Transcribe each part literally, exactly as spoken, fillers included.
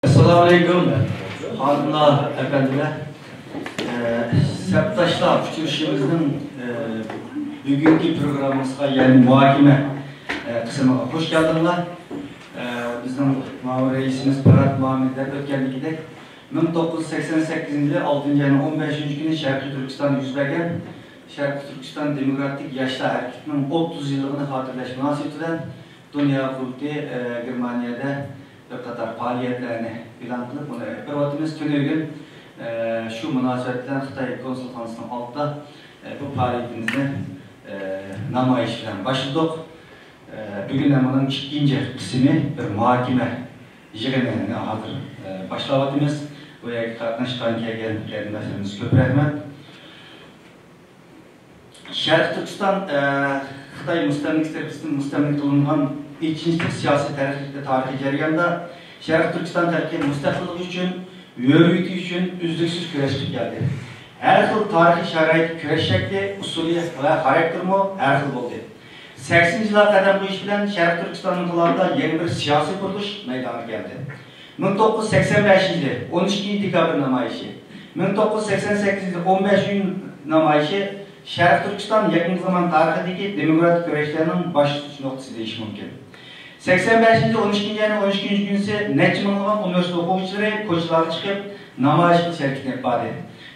ئەسسالامۇئەلەيكۇم، خانىملار، ئەپەندىلەر. ئە، سەپداشلار، ئۇچرىشىشىمىزنىڭ، ئە، بۈگۈنكى پروگراممىسىغا، يەنى مۇھاكىمە، ئە، قىسمىغا خوش كەلدىڭلار. ئە، بىزنىڭ مۇئاۋىن رەئىسىمىز پىرات مۇھەممەد دەپ ئۆتكەندىكىدەك، مىڭ توققۇز يۈز سەكسەن سەككىزىنچى يىلى ئالتىنچى ئاينىڭ ئون بەشىنچى كۈنى شەرقىي تۈركىستاندا يۈز بەرگەن شەرقىي تۈركىستان دېموكراتىك ياشلار ھەرىكىتىنىڭ ئوتتۇز يىللىقىنى خاتىرىلەش مۇناسىۋىتى بىلەن دۇنيا قۇرۇلتىيى، ئە، گېرمانىيەدە بىر قاتار پائالىيەتلەرنى ئېلان قىلىپ، ئۇنى ئېلىپ بېرىۋاتىمىز. تۈنۈگۈن، ئە، شۇ مۇناسىۋەت بىلەن خىتاي كونسۇلخانىسىنىڭ ئالدىدا، ئە، بۇ پائالىيىتىمىزنى، ئە، نامايىش بىلەن باشلىدۇق. ئە، بۈگۈن مۇنىڭ ئىككىنچى قىسمى، بىر مۇھاكىمە يىغىنىنى ھازىر، ئە، باشلاۋاتىمىز. بۇ يەرگە قاتناشقان، كەلگەن قېرىنداشلىرىمىزغا كۆپ رەھمەت. شەرقىي تۈركىستان، ئە، خىتاي مۇستەملىكىسى تەرىپىدىن مۇستەملىكە قىلىنغان ئېچىنىشلىق سىياسىي تەرىخىي، تارىخىي جەرياندا شەرقىي تۈركىستان خەلقى مۇستەقىللىقى ئۈچۈن، ھۆرىيىتى ئۈچۈن ئۈزلۈكسىز كۈرەش قىلىپ كەلدى. ھەر خىل تارىخىي شارائىت، كۈرەش شەكلى، ئۇسۇلى ۋە خاراكتېرىمۇ ھەر خىل بولدى. سەكسىنچى يىللارغا قەدەم قويۇش بىلەن شەرقىي تۈركىستان ئىنقىلابىدا يېڭى بىر سىياسىي بۇرۇلۇش مەيدانغا كەلدى. مىڭ توققۇز يۈز سەكسەن بەشىنچى يىلى ئون ئىككىنچى دېكابىر نامايىشى، مىڭ توققۇز يۈز سەكسەن سەككىزىنچى يىلى ئون بەشىنچى ئىيۇن نامايىشى شەرقىي تۈركىستان يېقىنقى زامان تارىخىدىكى دېموكراتىك كۈرەشلەرنىڭ باشلىنىش نۇقتىسى دېيىش مۇمكىن. سەكسەن بەشىنچى يىلى ئون ئىككىنچى ئاينىڭ ئون ئىككىنچى كۈنىسى نەچچە مىڭلىغان ئۇنىۋېرسىتېت ئوقۇغۇچىلىرى كوچىلارغا چىقىپ نامايىش قىلىش ھەرىكىتىنى ئېلىپ باردى.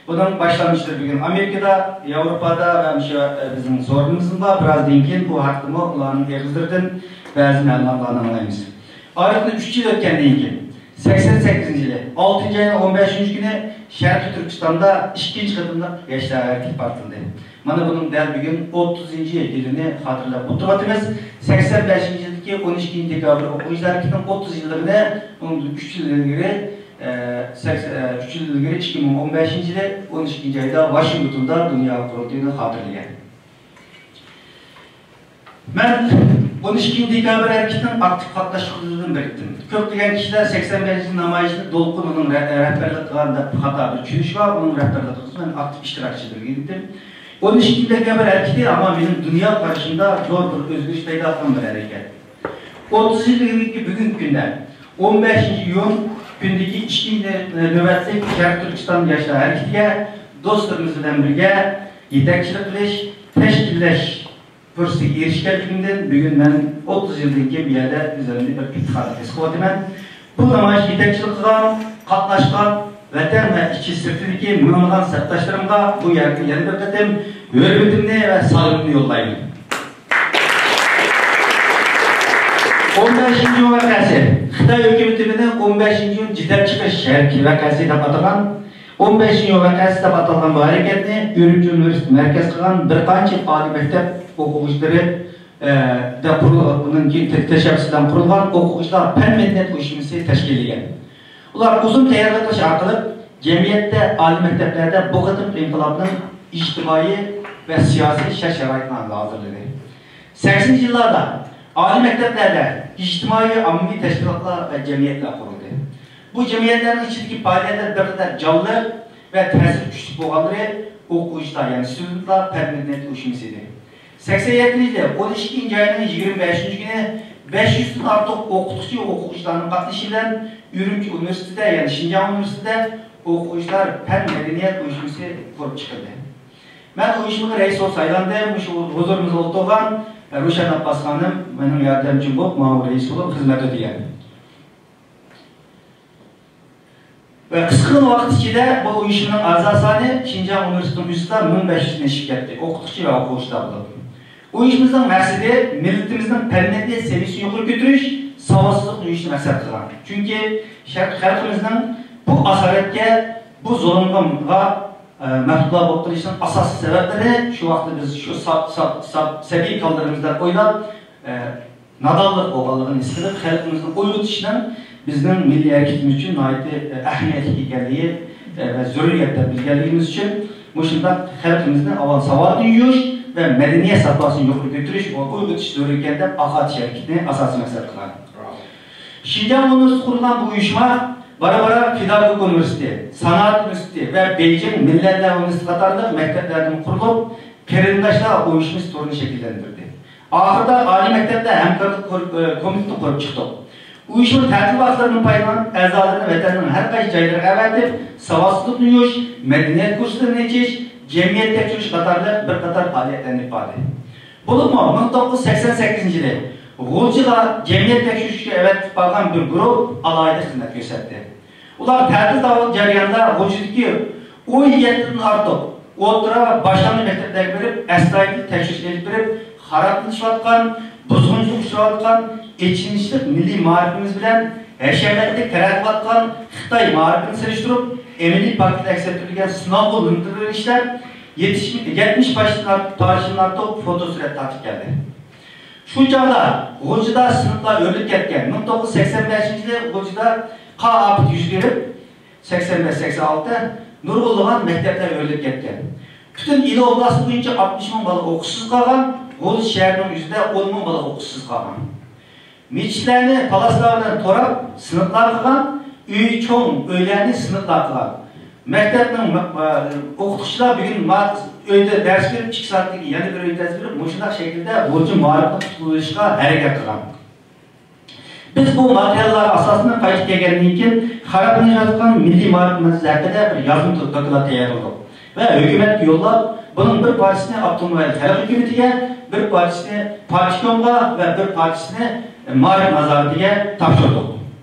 بۇنىڭ باشلامچىلىرى بۈگۈن ئامېرىكىدا، ياۋروپادا ۋە مۇشۇ، ئە، بىزنىڭ زورىمىزمۇ بار. بىرازدىن كېيىن بۇ ھەقتىمۇ ئۇلارنىڭ ئېغىزلىرىدىن بەزى مەلۇماتلارنى ئاڭلايمىز. ئارىدىن ئۈچ يىل ئۆتكەندىن كېيىن، سەكسەن سەككىزىنچى يىلى ئالتىنچى ئاينىڭ ئون بەشىنچى كۈنى شەرقىي تۈركىستاندا ئىككىنچى قېتىملىق ياشلار ھەرىكىتى پارتلىدى. مانا بۇنىڭ دەل بۈگۈن ئوتتۇزىنچى يىلىنى خاتىرىلەپ ئولتۇرۇۋاتىمىز. سەكسەن بەشىنچى يىلدىكى ئون ئىككىنچى دېكابىر ئوقۇغۇچىلار ھەرىكىتىنىڭ ئوتتۇز يىللىقىنى، ئۇنىڭدىن ئۈچ يىل ئىلگىرى، ئە، سەكس-، ئە، ئۈچ يىل ئىلگىرى، ئىككى مىڭ ئون بەشىنچى يىلى ئون ئىككىنچى ئايدا ۋاشىنگتوندا دۇنيا قۇرۇلتىيىنى خاتىرىلىگەن. مەن ئون ئىككىنچى دېكابىر ھەرىكىتىنىڭ ئاكتىپ قاتناشقۇچىلىرىدىن بىر ئىدىم. كۆپلىگەن كىشىلەر سەكسەن بەشىنچى نامايىشنى دولقۇن ئۇنىڭ رە-، رەھبەرلىك قىلغان دەپ خاتا بىر چۈشىنىش بار. ئۇنىڭ رەھبەرلىك قىلغۇچىسى مەن ئاكتىپ ئىشتىراكچى بولغان ئىدىم. ئون ئىككىنچى دېكابىر ھەرىكىتى ئەمما مېنىڭ دۇنيا قارىشىمدا زور بىر ئۆزگىرىش پەيدا قىلغان بىر ھەرىكەت. ئوتتۇز يىل ئىلگىرىكى بۈگۈنكى كۈندە، ئون بەشىنچى ئىيۇن كۈندىكى ئىككىنچى نۆۋەتلىك شەرقىي تۈركىستان ياشلار ھەرىكىتىگە دوستلىرىمىز بىلەن بىرگە يېتەكچىلىك قىلىش، تەشكىللەش پۇرسىتىگە ئېرىشكەنلىكىمدىن بۈگۈن مەن ئوتتۇز يىلدىن كېيىن بۇ يەردە ئۆزۈمنى بىر ئىپتىخارلىق ھېس قىلىۋاتىمەن. بۇ نامايىشقا يېتەكچىلىك قىلغان، قاتناشقان ۋەتەن ۋە ئىچى سىرتىدىكى مىڭلىغان سەپداشلىرىمغا بۇ يەردىن يەنە بىر قېتىم ھۆرمىتىمنى ۋە سالىمىمنى يوللايمەن. ئون بەشىنچى ئىيۇن ۋەقەسى. خىتاي ھۆكۈمىتى بىلەن ئون بەشىنچى ئىيۇن جېدەل چىقىش ھەرىكىتى ۋەقەسى دەپ ئاتىغان، ئون بەشىنچى ئىيۇن ۋەقەسى دەپ ئاتالغان بۇ ھەرىكەتنى ئۈرۈمچى ئۇنىۋېرسىتېتى مەركەز قىلغان بىر قانچە ئالىي مەكتەپ ئوقۇغۇچىلىرى، ئە، دە قۇرۇل-، ئۇنىڭ تەشەببۇسى بىلەن قۇرۇلغان ئوقۇغۇچىلار پەن مەدەنىيەت ئۇيۇشمىسى تەشكىللىگەن. ئۇلار ئۇزۇن تەييارلىق قىلىش ئارقىلىق جەمئىيەتتە، ئالىي مەكتەپلەردە بۇ قېتىمقى ئىنقىلابنىڭ ئىجتىمائىي ۋە سىياسىي شەرت-شارائىتىنى ھازىرلىدى. سەكسىنىنچى يىللاردا ئالىي مەكتەپلەردە ئىجتىمائىي ئاممىۋى تەشكىلاتلار ۋە جەمئىيەتلەر قۇرۇلدى. بۇ جەمئىيەتلەرنىڭ ئىچىدىكى پائالىيەتلەر بىر قەدەر جانلىق ۋە تەسىرى كۈچلۈك بولغانلىرى ئوقۇغۇچىلار، يەنى ستۇدېنتلار پەن مەدەنىيەت ئۇيۇشمىسى ئىدى. سەكسەن يەتتىنچى يىلى ئون ئىككىنچى ئاينىڭ يىگىرمە بەشىنچى كۈنى بەش يۈزدىن ئارتۇق ئوقۇتقۇچى ۋە ئوقۇغۇچىلارنىڭ قاتنىشىشى بىلەن ئۈرۈمچى ئۇنىۋېرسىتېتىدا، يەنى شىنجاڭ ئۇنىۋېرسىتېتىدا ئوقۇغۇچىلار پەن مەدەنىيەت ئۇيۇشمىسى قۇرۇپ چىقىلدى. مەن ئۇيۇشمىغا رەئىس بولۇپ سايلاندىم. مۇشۇ ھۇزۇرىمىزدا ئولتۇرغان روشەن ئابباس خانىم مېنىڭ ياردەمچىم بولۇپ، ماڭا رەئىس بولۇپ خىزمەت ئۆتىگەن. ۋە قىسقىغىنا ۋاقىت ئىچىدە بۇ ئۇيۇشمىنىڭ ئەزا سانى شىنجاڭ ئۇنىۋېرسىتېتىنىڭ ئۈستىدە مىڭ بەش يۈزدىن ئېشىپ كەتتى، ئوقۇتقۇچى ۋە ئوقۇغۇچىلار بولۇپ. ئۇيۇشمىمىزنىڭ مەقسىتى مىللىتىمىزنىڭ پەن مەدەنىيەت سەۋىيەسىنى يۇقىرى كۆتۈرۈش، ساۋاتسىزلىقنى يويۇشنى مەقسەت قىلغان. چۈنكى شەرقىي خەلقىمىزنىڭ بۇ ئاسارەتكە، بۇ زۇلۇمغا، ئە، مەھكۇملار بولۇپ قېلىشنىڭ ئاساسلىق سەۋەبلىرى شۇ ۋاقىتتا بىز شۇ سا-، سا-، سا-، سەبىي كاللىرىمىزدىن ئويلاپ، ئە، نادانلىق بولغانلىقىنى ھېس قىلىپ، خەلقىمىزنى ئويغىتىشنىڭ بىزنىڭ مىللىي ھەرىكىتىمىز ئۈچۈن ناھايىتى ئەھمىيەتلىك ئىكەنلىكى ۋە زۆرۈرىيەت دەپ بىلگەنلىكىمىز ئۈچۈن، مۇشۇنداق خەلقىمىزنىڭ ئاۋۋال ساۋاتىنى يۇيۇش ۋە مەدەنىيەت ساپاسىنى يۇقىرى كۆتۈرۈش ۋە ئويغىتىش زۆرۈر ئىكەن دەپ، ئاقارتىش ھەرىكىتىنى ئاساسىي مەقسەت قىلغان. شىنجاڭ ئۇنىۋېرسىتېتى قۇرۇلغان بۇ ئۇيۇشما بارا-بارا پېداگوگىكا ئۇنىۋېرسىتېتى، سانائەت ئۇنىۋېرسىتېتى ۋە بېيجىڭ مىللەتلەر ئۇنىۋېرسىتېتى قاتارلىق مەكتەپلەردىن قۇرۇلۇپ، قېرىنداشلار ئۇيۇشمىسى تورىنى شەكىللەندۈردى. ئاخىرىدا ئالىي مەكتەپتە ھەمكارلىق كور-، ئە، كومىتېتى قۇرۇپ چىقتۇق. ئۇيۇشما تەتىل ۋاقىتلىرىدىن پايدىلىنىپ، ئەزالىرىنى ۋەتەننىڭ ھەر قايسى جايلىرىغا ئەۋەتىپ، ساۋاتسىزلىقنى يويۇش، مەدەنىيەت كۇرسلىرىنى ئېچىش، جەمئىيەت تەكشۈرۈش قاتارلىق بىر قاتار پائالىيەتلەرنى ئېلىپ باردى. بولۇپمۇ مىڭ توققۇز يۈز سەكسەن سەككىزىنچى يىلى غۇلجىغا جەمئىيەت تەكشۈرۈشكە ئەۋەتىپ بارغان بىر گۇرۇپپا ئالاھىدە خىزمەت كۆرسەتتى. ئۇلار تەتىل داۋا جەريانىدا غۇلجىدىكى ئون يەتتىدىن ئارتۇق ئوتتۇرا ۋە باشلانغۇچ مەكتەپلەرگە بېرىپ، ئەستايىدىل تەكشۈرۈش ئېلىپ بېرىپ، خارابلىشىۋاتقان، بۇزغۇنچىلىققا ئۇچراۋاتقان، ئېچىنىشلىق مىللىي مائارىپىمىز بىلەن ھەشەمەتلىك تەرەققىي قىلىۋاتقان خىتاي مائارىپىنى سېلىشتۇرۇپ، ئەمەلىي پاكىتتا ئەكس ئەتتۈرۈلگەن سىنالغۇ لىنتىلىرىنى ئىشلەپ، يەتمىش، يەتمىش پارچىدىن ئارتۇق فوتو سۈرەت تارتىپ كەلدى. شۇ چاغدا غۇلجىدا سىنىپلار ئۆرۈلۈپ كەتكەن. مىڭ توققۇز يۈز سەكسەن بەشىنچى يىلى غۇلجىدا قار ئاپىتى يۈز بېرىپ، سەكسەن بەش، سەكسەن ئالتە، نۇرغۇنلىغان مەكتەپلەر ئۆرۈلۈپ كەتكەن. پۈتۈن ئىلى ئوبلاستى بويىچە ئاتمىش مىڭ بالا ئوقۇشسىز قالغان، غۇلجا شەھىرىنىڭ ئۆزىدە ئون مىڭ بالا ئوقۇشسىز قالغان. مەسچىتلەرنى پالاسلار بىلەن توراپ، سىنىپلار قىلغان، ئۆي، چوڭ ئۆيلەرنى سىنىپلار قىلغان. مەكتەپنىڭ، ئە، ئوقۇتقۇچىلار بۈگۈن ما-، ئۆيدە دەرس بېرىپ، ئىككى سائەتتىن كېيىن يەنە بىر ئۆيدە دەرس بېرىپ، مۇشۇنداق شەكىلدە غۇلجا مائارىپىنى قۇتقۇزۇۋېلىشقا ھەرىكەت قىلغان. بىز بۇ ماتېرىياللار ئاساسىدا قايتىپ كەلگەندىن كېيىن، خارابلىنىۋاتقان مىللىي مائارىپىمىز ھەققىدە بىر يازما دوكلات تەييارلىدۇق ۋە ھۆكۈمەتكە يوللاپ، بۇنىڭ بىر پارچىسىنى ئاپتونوم رايون خەلق ھۆكۈمىتىگە، بىر پارچىسىنى پارتكومغا ۋە بىر پارچىسىنى مائارىپ نازارىتىگە تاپشۇردۇق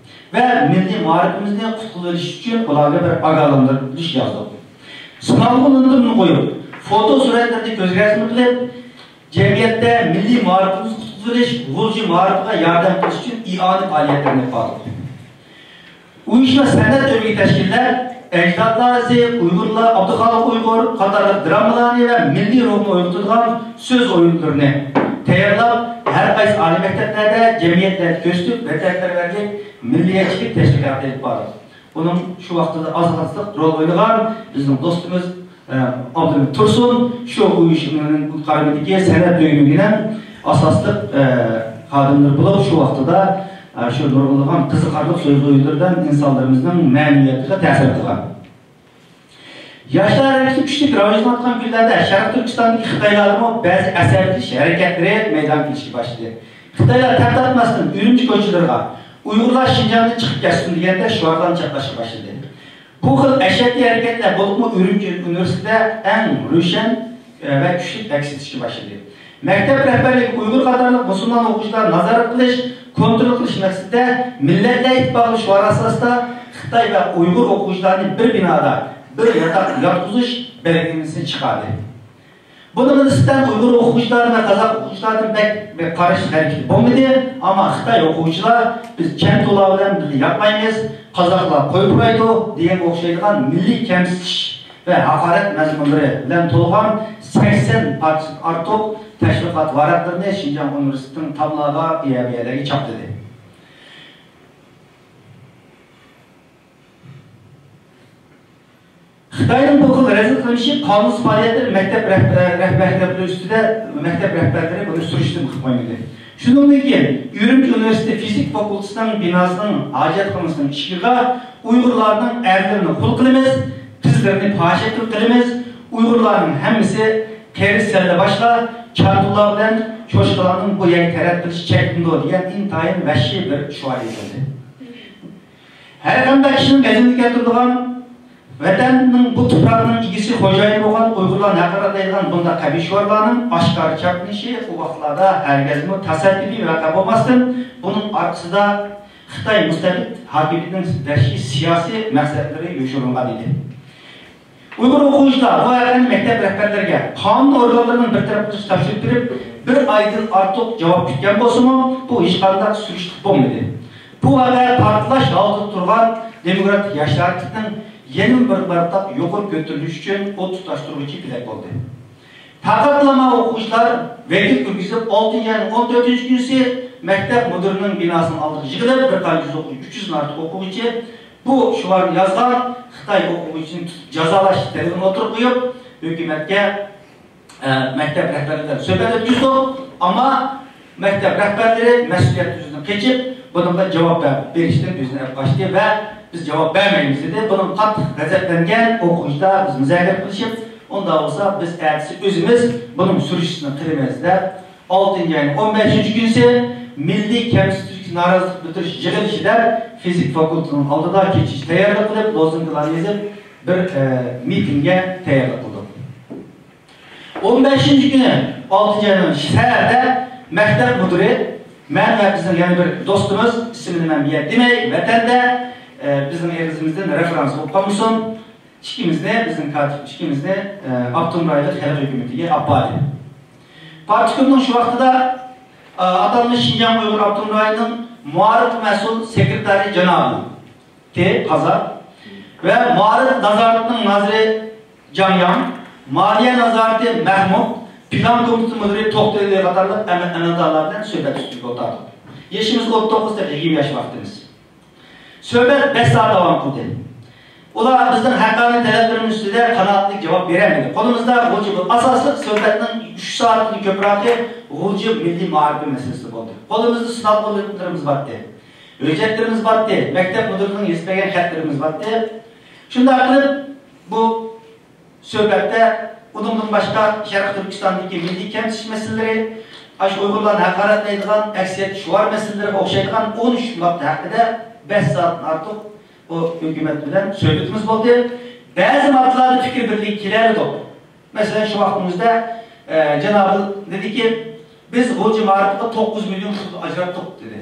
ۋە مىللىي مائارىپىمىزنى قۇتقۇزۇۋېلىش ئۈچۈن ئۇلارغا بىر ئاگاھلاندۇرۇش يازدۇق. سىنالغۇ لىنتىلىرىنى قويۇپ، فوتو سۈرەتلىرىنى كۆزگە رەسىم قىلىپ، جەمئىيەتتە مىللىي مائارىپىمىزنى قۇتقۇزۇۋېلىش، غۇلجا مائارىپىغا ياردەم قىلىش ئۈچۈن ئىئانە پائالىيەتلىرىنى ئېلىپ باردۇق. ئۇيۇشما سەنئەت ئۆمىكى تەشكىللەپ، ئەجدادلار ئىزى، ئۇيغۇرلار، ئابدۇخالىق ئۇيغۇر قاتارلىق درامىلارنى ۋە مىللىي روھنى ئويغىتىدىغان سۆز ئويۇنلىرىنى تەييارلاپ، ھەر قايسى ئالىي مەكتەپلەردە جەمئىيەتلەردە كۆرسىتىپ، ۋەتەنپەرۋەرلىك، مىللىيەتچىلىك تەشۋىقاتى ئېلىپ باردۇق. بۇنىڭ شۇ ۋاقتىدا ئاساسلىق رول ئوينىغان بىزنىڭ دوستىمىز، ئە، ئابدۇمىت تۇرسۇن شۇ ئۇيۇشمىنىڭ قارىمىدىكى سەنئەت بۆلۈمىنىڭ ئاساسلىق، ئە، خادىملىرى بولۇپ، شۇ ۋاقتىدا، ئە، شۇ نۇرغۇنلىغان قىزىقارلىق سۆز ئويۇنلىرى بىلەن ئىنسانلىرىمىزنىڭ مەنىۋىيىتىگە تەسىر قىلغان. ياشلار ھەرىكىتى كۈچلۈك راۋاجلىنىۋاتقان كۈنلەردە شەرقىي تۈركىستاندىكى خىتايلاردىمۇ بەزى ئەسەبلىشىش ھەرىكەتلىرى مەيدانغا كېلىشكە باشلىدى. خىتايلار تەپ تارتماستىن ئۈرۈمچى كوچىلىرىغا «ئۇيغۇرلار شىنجاڭدىن چىقىپ كەتسۇن» دېگەندەك شوئارلارنى چاپلاشقا باشلىدى. بۇ خىل ئەشەددىي ھەرىكەتلەر بولۇپمۇ ئۈرۈمچى ئۇنىۋېرسىتېتىدا ئەڭ روشەن، ئە، ۋە كۈچلۈك ئەكس ئېتىشكە باشلىدى. مەكتەپ رەھبەرلىكى ئۇيغۇر قاتارلىق مۇسۇلمان ئوقۇغۇچىلارنى نازارەت قىلىش، كونترول قىلىش مەقسىتىدە مىللەتلەر ئىتتىپاقلىق شوئارى ئاساسىدا خىتاي ۋە ئۇيغۇر ئوقۇغۇچىلارنى بىر بىنادا، بىر ياتاقتا ياتقۇزۇش بەلگىلىمىسىنى چىقاردى. بۇنىڭغا نىسبەتەن ئۇيغۇر ئوقۇغۇچىلار ۋە قازاق ئوقۇغۇچىلاردىن بەك، بەك قارشى ھەرىكىتى بولمىدى، ئەمما خىتاي ئوقۇغۇچىلار «بىز چەنتۇلار بىلەن بىللە ياتمايمىز، قازاقلار قوي پۇرايدۇ» دېگەنگە ئوخشايدىغان مىللىي كەمسىتىش ۋە ھاقارەت مەزمۇنلىرى بىلەن تولغان سەكسەن پارچىدىن ئارتۇق تەشۋىقات ۋاراقلىرىنى شىنجاڭ ئۇنىۋېرسىتېتىنىڭ تاملارغا، بىيە-بىيەلەرگە چاپلىدى. خىتاينىڭ بۇ خىل رەزىل قىلمىشى قانۇنسىز پائالىيەتلىرى مەكتەپ رەھبە-، رەھبەرلىرى ئۈستىدە، مەكتەپ رەھبەرلىرى بۇنى سۈرۈشتىن قىلىپ قويمىدى. شۇنىڭدىن كېيىن ئۈرۈمچى ئۇنىۋېرسىتېتى فىزىكا فاكۇلتېتىنىڭ بىناسىنىڭ ھاجەتخانىسىنىڭ ئىشىكىگە «ئۇيغۇرلارنىڭ ئەرلىرىنى قۇل قىلىمىز، قىزلىرىنى پاھىشە قىلىمىز، ئۇيغۇرلارنىڭ ھەممىسى قېرى سەللە باشلار، چاتۇللار بىلەن چوشقىلارنىڭ بۇ يەرگە تەرەت قىلىشى چەكلىنىدۇ» دېگەن ئىنتايىن ۋەھشىي بىر شوئار يېزىلدى. ھەر قانداق كىشىنىڭ غەزىپىنى كەلتۈرىدىغان، ۋەتەننىڭ، بۇ تۇپراقنىڭ ئىگىسى، خوجايىنى بولغان ئۇيغۇرلارنى ھاقارەتلەيدىغان بۇنداق قەبىھ شوئارلارنىڭ ئاشكارا چاپلىنىشى ئۇ ۋاقىتلاردا ھەرگىزمۇ تاسادىپىي ۋەقە بولماستىن، بۇنىڭ ئارقىسىدا خىتاي مۇستەبىت ھاكىمىيىتىنىڭ ۋەھشىي سىياسىي مەقسەتلىرى يوشۇرۇنغان ئىدى. ئۇيغۇر ئوقۇغۇچىلار بۇ ۋەقەنى مەكتەپ رەھبەرلىرىگە، قانۇن ئورگانلىرىنىڭ بىر تەرەپ قىلىشقا تاپشۇرۇپ بېرىپ، بىر ئايدىن ئارتۇق جاۋاب كۈتكەن بولسىمۇ، بۇ ھېچقانداق سۈرۈشتە بولمىدى. بۇ ۋەقە پارتلاش ھالىتىدە تۇرغان دېموكراتىك ياشلار ھەرىكىتىنىڭ يەنە بىر قاتلاپ يۇقىرى كۆتۈرۈلۈشى ئۈچۈن ئوت تۇتاشتۇرغۇچى پېلەك بولدى. تاقەتلىمە ئوقۇغۇچىلار ۋەكىل كىرگۈزۈپ، ئالتىنچى ئاينىڭ ئون تۆتىنچى كۈنىسى مەكتەپ مۇدىرىنىڭ بىناسىنىڭ ئالدىغا يىغىلىپ، بىر قانچە يۈز ئوقۇغۇچى، ئۈچ يۈزدىن ئارتۇق ئوقۇغۇچى بۇ شوئارنى يازغان خىتاي ئوقۇغۇچىسىنى تۇتۇپ جازالاش تەلىپىنى ئوتتۇرىغا قويۇپ، ھۆكۈمەتكە، ئە، مەكتەپ رەھبەرلىرى بىلەن سۆھبەت ئۆتكۈزدۇق. ئەمما مەكتەپ رەھبەرلىرى مەسئۇلىيەتتىن ئۆزىنى قېچىپ، بۇنىڭغا جاۋاب بەر-، بېرىشتىن ئۆزىنى ئېلىپ قاچتى ۋە «بىز جاۋاب بەرمەيمىز» دېدى. بۇنىڭغا قاتتىق غەزەپلەنگەن ئوقۇغۇچىلار بىز مۇزاكىرە قىلىشىپ، «ئۇنداق بولسا، بىز ئەتىسى ئۆزىمىز بۇنىڭ سۈرۈشتىسىنى قىلىمىز» دەپ، ئالتىنچى ئاينىڭ ئون بەشىنچى كۈنىسى مىللىي كەمسىتىش نارازىلىق بىلدۈرۈش يىغىلىشىدا فىزىك فاكۇلتېتىنىڭ ئالدىدا كېچىچە تەييارلىق قىلىپ، لوزۇنكىلارنى يېزىپ، بىر، ئە، مىتىڭگە تەييارلىق قىلدۇق. ئون بەشىنچى كۈنى، ئالتىنچى ئاينىڭ سەھەردە مەكتەپ مۇدىرى، مەن ۋە بىزنىڭ يەنە بىر دوستىمىز، ئىسمىنى مەن بۇ يەردە دېمەي، ۋەتەندە، ئە، بىزنىڭ ئېغىزىمىزدىن رېفېرانس بولۇپ قالمىسۇن، ئىككىمىزنى، بىزنىڭ كاتىپ ئىككىمىزنى، ئە، ئاپتونوم رايونلۇق خەلق ھۆكۈمىتىگە ئاپاردى. پارتكومنىڭ شۇ ۋاقتىدا، ئە، ئاتالمىش شىنجاڭ ئۇيغۇر ئاپتونوم رايونىنىڭ مائارىپقا مەسئۇل سېكرېتارى جانابى تى قازا ۋە مائارىپ نازارىتىنىڭ نازىرى جاڭ ياڭ، مالىيە نازارىتى مەھمۇت، پىلان كومىتېتى مۇدىرى توختى ئۆلى قاتارلىق ئەمە-، ئەمەلدارلار بىلەن سۆھبەت ئۈستىلىگە ئولتۇردۇق. يېشىمىز ئوتتۇز توققۇز تېخى يىگىرمە ياش ۋاقتىمىز. سۆھبەت بەش سائەت داۋام قىلدى. ئۇلار بىزنىڭ ھەققانىي تەلەپلىرىمىز ئۈستىدە قانائەتلىك جاۋاب بېرەلمىدى. قولىمىزدا غۇلجا بۇ ئاساسلىق سۆھبەتنىڭ ئۈچ سائەتتىن كۆپرەكى غۇلجا مىللىي مائارىپى مەسىلىسىدە بولدى. قولىمىزدا سىناق ئورۇنلىرىمىز بارتتى. ھۆججەتلىرىمىز بارتتى. مەكتەپ مۇدىرىنىڭ يېزىپ بەرگەن خەتلىرىمىز بارتتى. شۇنداق قىلىپ، بۇ سۆھبەتتە ئۇنىڭدىن باشقا شەرقىي تۈركىستاندىكى مىللىي كەمسىتىش مەسىلىلىرى، ئاشۇ ئۇيغۇرلارنى ھاقارەتلەيدىغان ئەكسىيەت شوئار مەسىلىلىرىگە ئوخشايدىغان ئون ئۈچ ماددا ھەققىدە بەش سائەتتىن ئارتۇق بۇ ھۆكۈمەت بىلەن سۆھبىتىمىز بولدى. بەزى ماددىلاردا پىكىر بىرلىككە كېلەلىدۇق. مەسىلەن، شۇ ۋاقتىمىزدا، ئە، جانابى دېدىكى، بىز غۇلجا مائارىپىغا توققۇز مىليون پۇل ئاجراتتۇق، دېدى.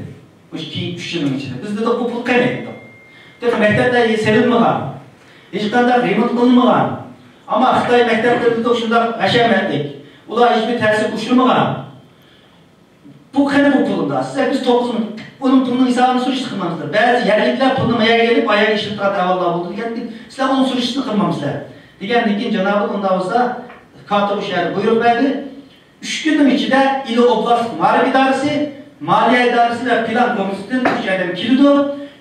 مۇشۇ كېيىنكى ئۈچ يىلنىڭ ئىچىدە. بىز دېدۇق، بۇ پۇل قېنى دېدۇق. تېخى مەكتەپلەر سېلىنمىغان، ھېچقانداق رېمونت قىلىنمىغان. ئەمما خىتاي مەكتەپلىرى دېدۇق، شۇنداق ھەشەمەتلىك. ئۇلار ھېچبىر تەسىرگە ئۇچرىمىغان. بۇ قېنى بۇ پۇل ئۇندا؟ سىزلەر بىز توققۇز مىڭ، ئۇنىڭ پۇلىنىڭ ھېسابىنى سۈرۈشتە قىلمامسىلەر؟ بەزى يەرلىكلەر پۇلنى ما يەرگە ئېلىپ، ئا يەرگە ئىشلىتىدىغان ئەھۋاللار بولدى دېگەندىن، سىلەر ئۇنىڭ سۈرۈشتىنى قىلمامسىلەر؟ دېگەندىن كېيىن جانابى ئۇنداق بولسا، كاتىپ شەھەردە بۇيرۇق بەردى. ئۈچ كۈننىڭ ئىچىدە ئىلى ئوبلاست مائارىپ ئىدارىسى، مالىيە ئىدارىسى ۋە پىلان كومىتېتىدىن ئۈچ ئادەم كېلىدۇ.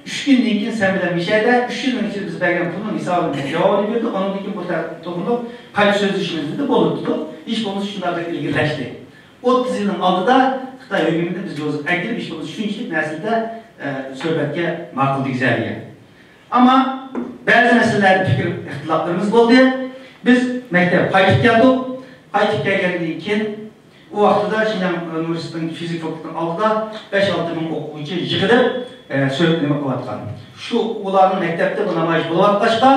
ئۈچ كۈندىن كېيىن سەن بىلەن مۇشۇ يەردە، ئۈچ كۈندىن ئىچىدە بىز بەرگەن پۇلنىڭ ھېسابىنى جاۋابىنى بېرىدۇ. ئۇنىڭدىن كېيىن بۇ توغرۇلۇق قايتا سۆزلىشىمىز دېدى، بولدى دېدۇق. ھېچ بولمىسا شۇنداق بىر ئىلگىرىلەشتى. ئوتتۇز يىلنىڭ ئالدىدا خىتاي ھۆكۈمىتىنى بىز يوزۇپ ئەكىرىپ، ھېچ بولمىسا شۇنچىلىك نەرسىدە، ئە، سۆھبەتكە ماقۇل دېگۈزەلىگەن. ئەمما بەزى مەسىلىلەردە پىكىر ئىختىلاپلىرىمىز بولدى. بىز مەكتەپكە قايتىپ كەلدۇق. قايتىپ كەلگەندىن كېيىن، ئۇ ۋاقتىدا شىنجاڭ ئۇنىۋېرسىتېتىنىڭ فىزىك فاكۇلتېتىنىڭ ئالدىدا بەش-ئالتە مىڭ ئوقۇغۇچى يىغىلىپ، ئە، سۆھبەت نېمە قىلىۋاتقان. شۇ ئۇلارنىڭ مەكتەپتە بۇ نامايىش بولۇۋاتقاچقا،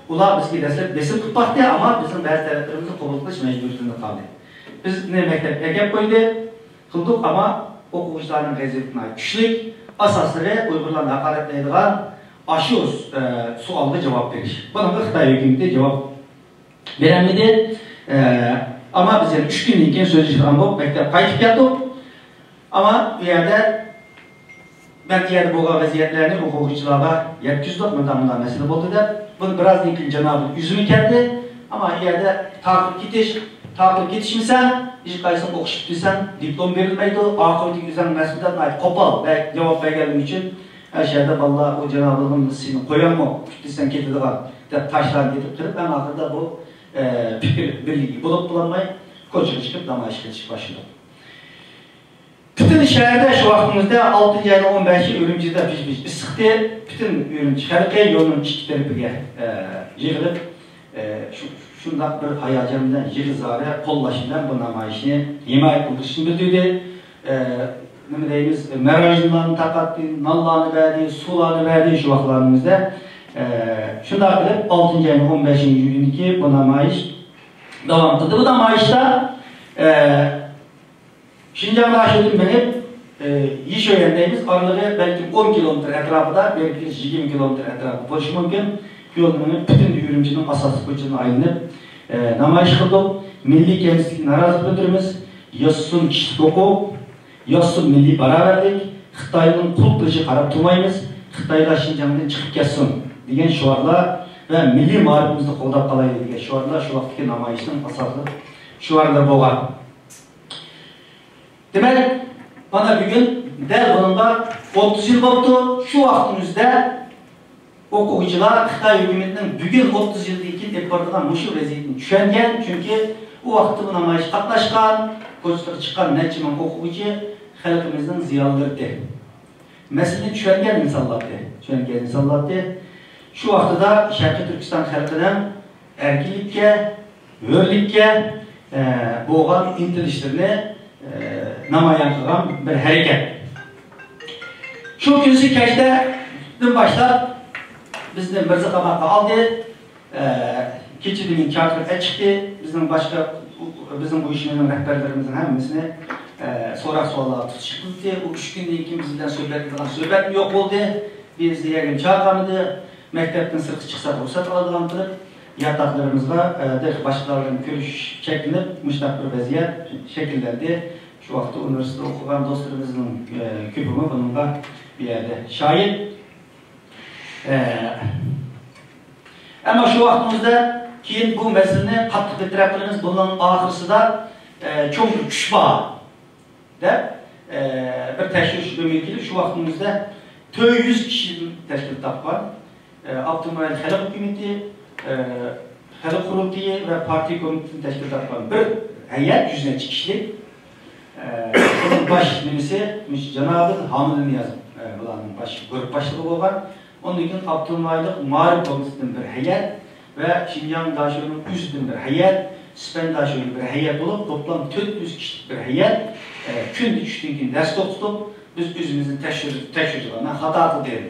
ئۇلار بىزگە دەسلەپ بېسىم قىلىپ باقتى، ئەمما بىزنىڭ بەزى تەلەپلىرىمىزنى قوبۇل قىلىش مەجبۇرىيىتىدە قالدى. بىزنى مەكتەپكە ئەكەپ قويدى. قىلدۇق، ئەمما ئوقۇغۇچىلارنىڭ غەزىپى ناھايىتى كۈچلۈك. ئاساسلىرى ئۇيغۇرلارنى ھاقارەتلەيدىغان ئاشۇ، ئە، سوئالغا جاۋاب بېرىش. بۇنىڭغا خىتاي ھۆكۈمىتى جاۋاب بېرەلمىدى. ئە، ئەمما بىز يەنە ئۈچ كۈندىن كېيىن سۆزلىشىدىغان بولۇپ، مەكتەپكە قايتىپ كەلدۇق. ئەمما بۇ يەردە مەن ئۇ يەردە بولغان ۋەزىيەتلەرنى ئوقۇغۇچىلارغا يەتكۈزدۇق، مۇنداق، مۇنداق مەسىلە بولدى دەپ. بۇنى بىرازدىن كېيىن جانابى ئۆزىمۇ كەلدى. ئەمما ئۇ يەردە تارتىپ كېتىش، تارتىپ كېتىشمىسەڭ، ھېچقايسىڭ ئوقۇش پۈتتۈرسەڭ، دىپلوم بېرىلمەيدۇ. ئاقىۋىتىگە ئۆزۈڭ مەسئۇل دەپ ناھايىتى قوپال بەك جاۋاب بەرگەنلىكى ئۈچۈن، ئاشۇ يەردە بالىلار، ئۇ جانابىلىرىم سېنى قوياممۇ، پۈتتۈرسەڭ كېتىدىغان دەپ تاشلاندى دەپ قىلىپ، ئەڭ ئاخىرىدا بۇ، ئە، پىكىر بىرلىكى بولۇپ بولالماي، كوچىغا چىقىپ نامايىش قىلىشقا باشلىدۇق. پۈتۈن شەھەردە شۇ ۋاقتىمىزدا ئالتىنچى ئاينىڭ ئون بەشى ئۈرۈمچىدە پىژ-پىژ ئىسسىقتى. پۈتۈن ئۈرۈمچى خەلقى يولنىڭ ئىككى تەرىپىگە، ئە، يىغىلىپ، ئە، شۇ، شۇنداق بىر ھاياجان بىلەن، يىغا-زارە قوللاش بىلەن بۇ نامايىشنى ھىمايە قىلدۇرۇشىنى بىلدۈردى. ئە، نېمە دەيمىز، ماروژنىلارنى تارقاتتى، نانلارنى بەردى، سۇلارنى بەردى شۇ ۋاقىتلارنىڭ ئۆزىدە. ئە، شۇنداق قىلىپ، ئالتىنچى ئاينىڭ ئون بەشىنچى كۈنىدىكى بۇ نامايىش داۋام قىلدى. بۇ نامايىشتا، ئە، شىنجاڭدا شۇدىن مېڭىپ، ئى، يىشۆيەن دەيمىز، ئارىلىقى بەلكىم ئون كىلومېتىر ئەتراپىدا، بېرىپ كېلىش يىگىرمە كىلومېتىر ئەتراپىدا بولۇشى مۇمكىن. يولنى مېڭىپ، پۈتۈن ئۈرۈمچىنىڭ ئاساسلىق كوچىلىرىنى ئايلىنىپ، ئى، نامايىش قىلدۇق. مىللىي كەمسىتىشكە نارازىلىق بىلدۈرىمىز. ياشىسۇن كىشىلىك ھوقۇق، ياشىسۇن مىللىي باراۋەرلىك، خىتاينىڭ قۇل قىلىشىغا قاراپ تۇرمايمىز، خىتايلار شىنجاڭدىن چىقىپ كەتسۇن دېگەن شوئارلار ۋە مىللىي مائارىپىمىزنى قوغداپ قالايلى دېگەن شوئارلار شۇ ۋاقىتتىكى نامايىشنىڭ ئاساسلىق شوئارلىرى بولغان. دېمەك، مانا بۈگۈن دەل بۇنىڭغا ئوتتۇز يىل بوپتۇ. شۇ ۋاقىتنىڭ ئۆزىدە ئوقۇغۇچىلار خىتاي ھۆكۈمىتىنىڭ بۈگۈن ئوتتۇز يىلدىن كېيىن ئېلىپ بارىدىغان مۇشۇ ۋەزىيىتىنى چۈشەنگەن، چۈنكى ئۇ ۋاقىتتا بۇ نامايىشقا قاتناشقان، كوچىلارغا چىققان نەچچە مىڭ ئوقۇغۇچى خەلقىمىزنىڭ زىيالىيلىرىدى. مەسىلىنى چۈشەنگەن ئىنسانلاردى، چۈشەنگەن ئىنسانلاردى. شۇ ۋاقتىدا شەرقىي تۈركىستان خەلقىنىڭ ئەركىنلىككە، ھۆرلۈككە، ئە، بولغان ئىنتىلىشلىرىنى، ئە، نامايان قىلغان بىر ھەرىكەت. شۇ كۈنسى كەچتىن باشلاپ بىزنى مىرزا قاماققا ئالدى. ئە، كېچىدىن كېيىن چاقىرىپ ئەچىقتى. بىزنىڭ باشقا، بىزنىڭ بۇ ئىشىمىزنىڭ رەھبەرلىرىمىزنىڭ ھەممىسىنى، ئە، سوراق سوئاللارغا تۇتۇش قىلدى. ئۇ ئۈچ كۈندىن كېيىن بىز بىلەن سۆھبەت قىلىدىغان سۆھبەتمۇ يوق بولدى. بىز يەرگىمۇ چاقىرمىدى. مەكتەپتىن سىرتقا چىقساق رۇخسەت ئالىدىغان قىلىپ، ياتاقلىرىمىزغا، ئە، باشقىلار بىلەن كۆرۈشۈش چەكلىنىپ، مۇشۇنداق بىر ۋەزىيەت شەكىللەندى. شۇ ۋاقىتتا ئۇنىۋېرسىتېتتا ئوقۇغان دوستلىرىمىزنىڭ، ئە، كۆپىمۇ بۇنىڭغا بۇ يەردە شاھىت. ئە، ئەمما شۇ ۋاقتىمىزدا كېيىن بۇ مەسىلىنى قاتتىق بىر تەرەپ قىلىمىز. بۇنىڭ ئاخىرسىدا، ئە، چوڭ بىر كۈچ بار دەپ، ئە، بىر تەكشۈرۈش ئۆمىكى شۇ ۋاقتىمىزدا تۆت يۈز كىشىدىن تەشكىل تاپقان، ئە، ئاپتونوم رايون خەلق ھۆكۈمىتى، ئە، خەلق قۇرۇلتىيى ۋە پارتىيە كومىتېتىدىن تەشكىل تاپقان بىر ھەيئەت، يۈز نەچچە كىشىلىك. ئە، بۇنىڭ باش نېمىسى مۇشۇ جانابىل ھامىدنىياز، ئە، بۇلارنىڭ باش، گۇرۇپپا باشلىقى بولغان. ئۇندىن كېيىن ئاپتونوم رايونلۇق مائارىپ كومىتېتىدىن بىر ھەيئەت ۋە شىنجاڭ داشۆنىڭ ئۆزىدىن بىر ھەيئەت، سىپەن داشۆدىن بىر ھەيئەت بولۇپ، توپلام تۆت يۈز كىشىلىك بىر ھەيئەت، ئە، كۈندە چۈشتىن كېيىن دەرس توختىتىپ، بىز ئۆزىمىزنى تەكشۈر-، تەكشۈرىدىغان، مەن خاتا قىلدىم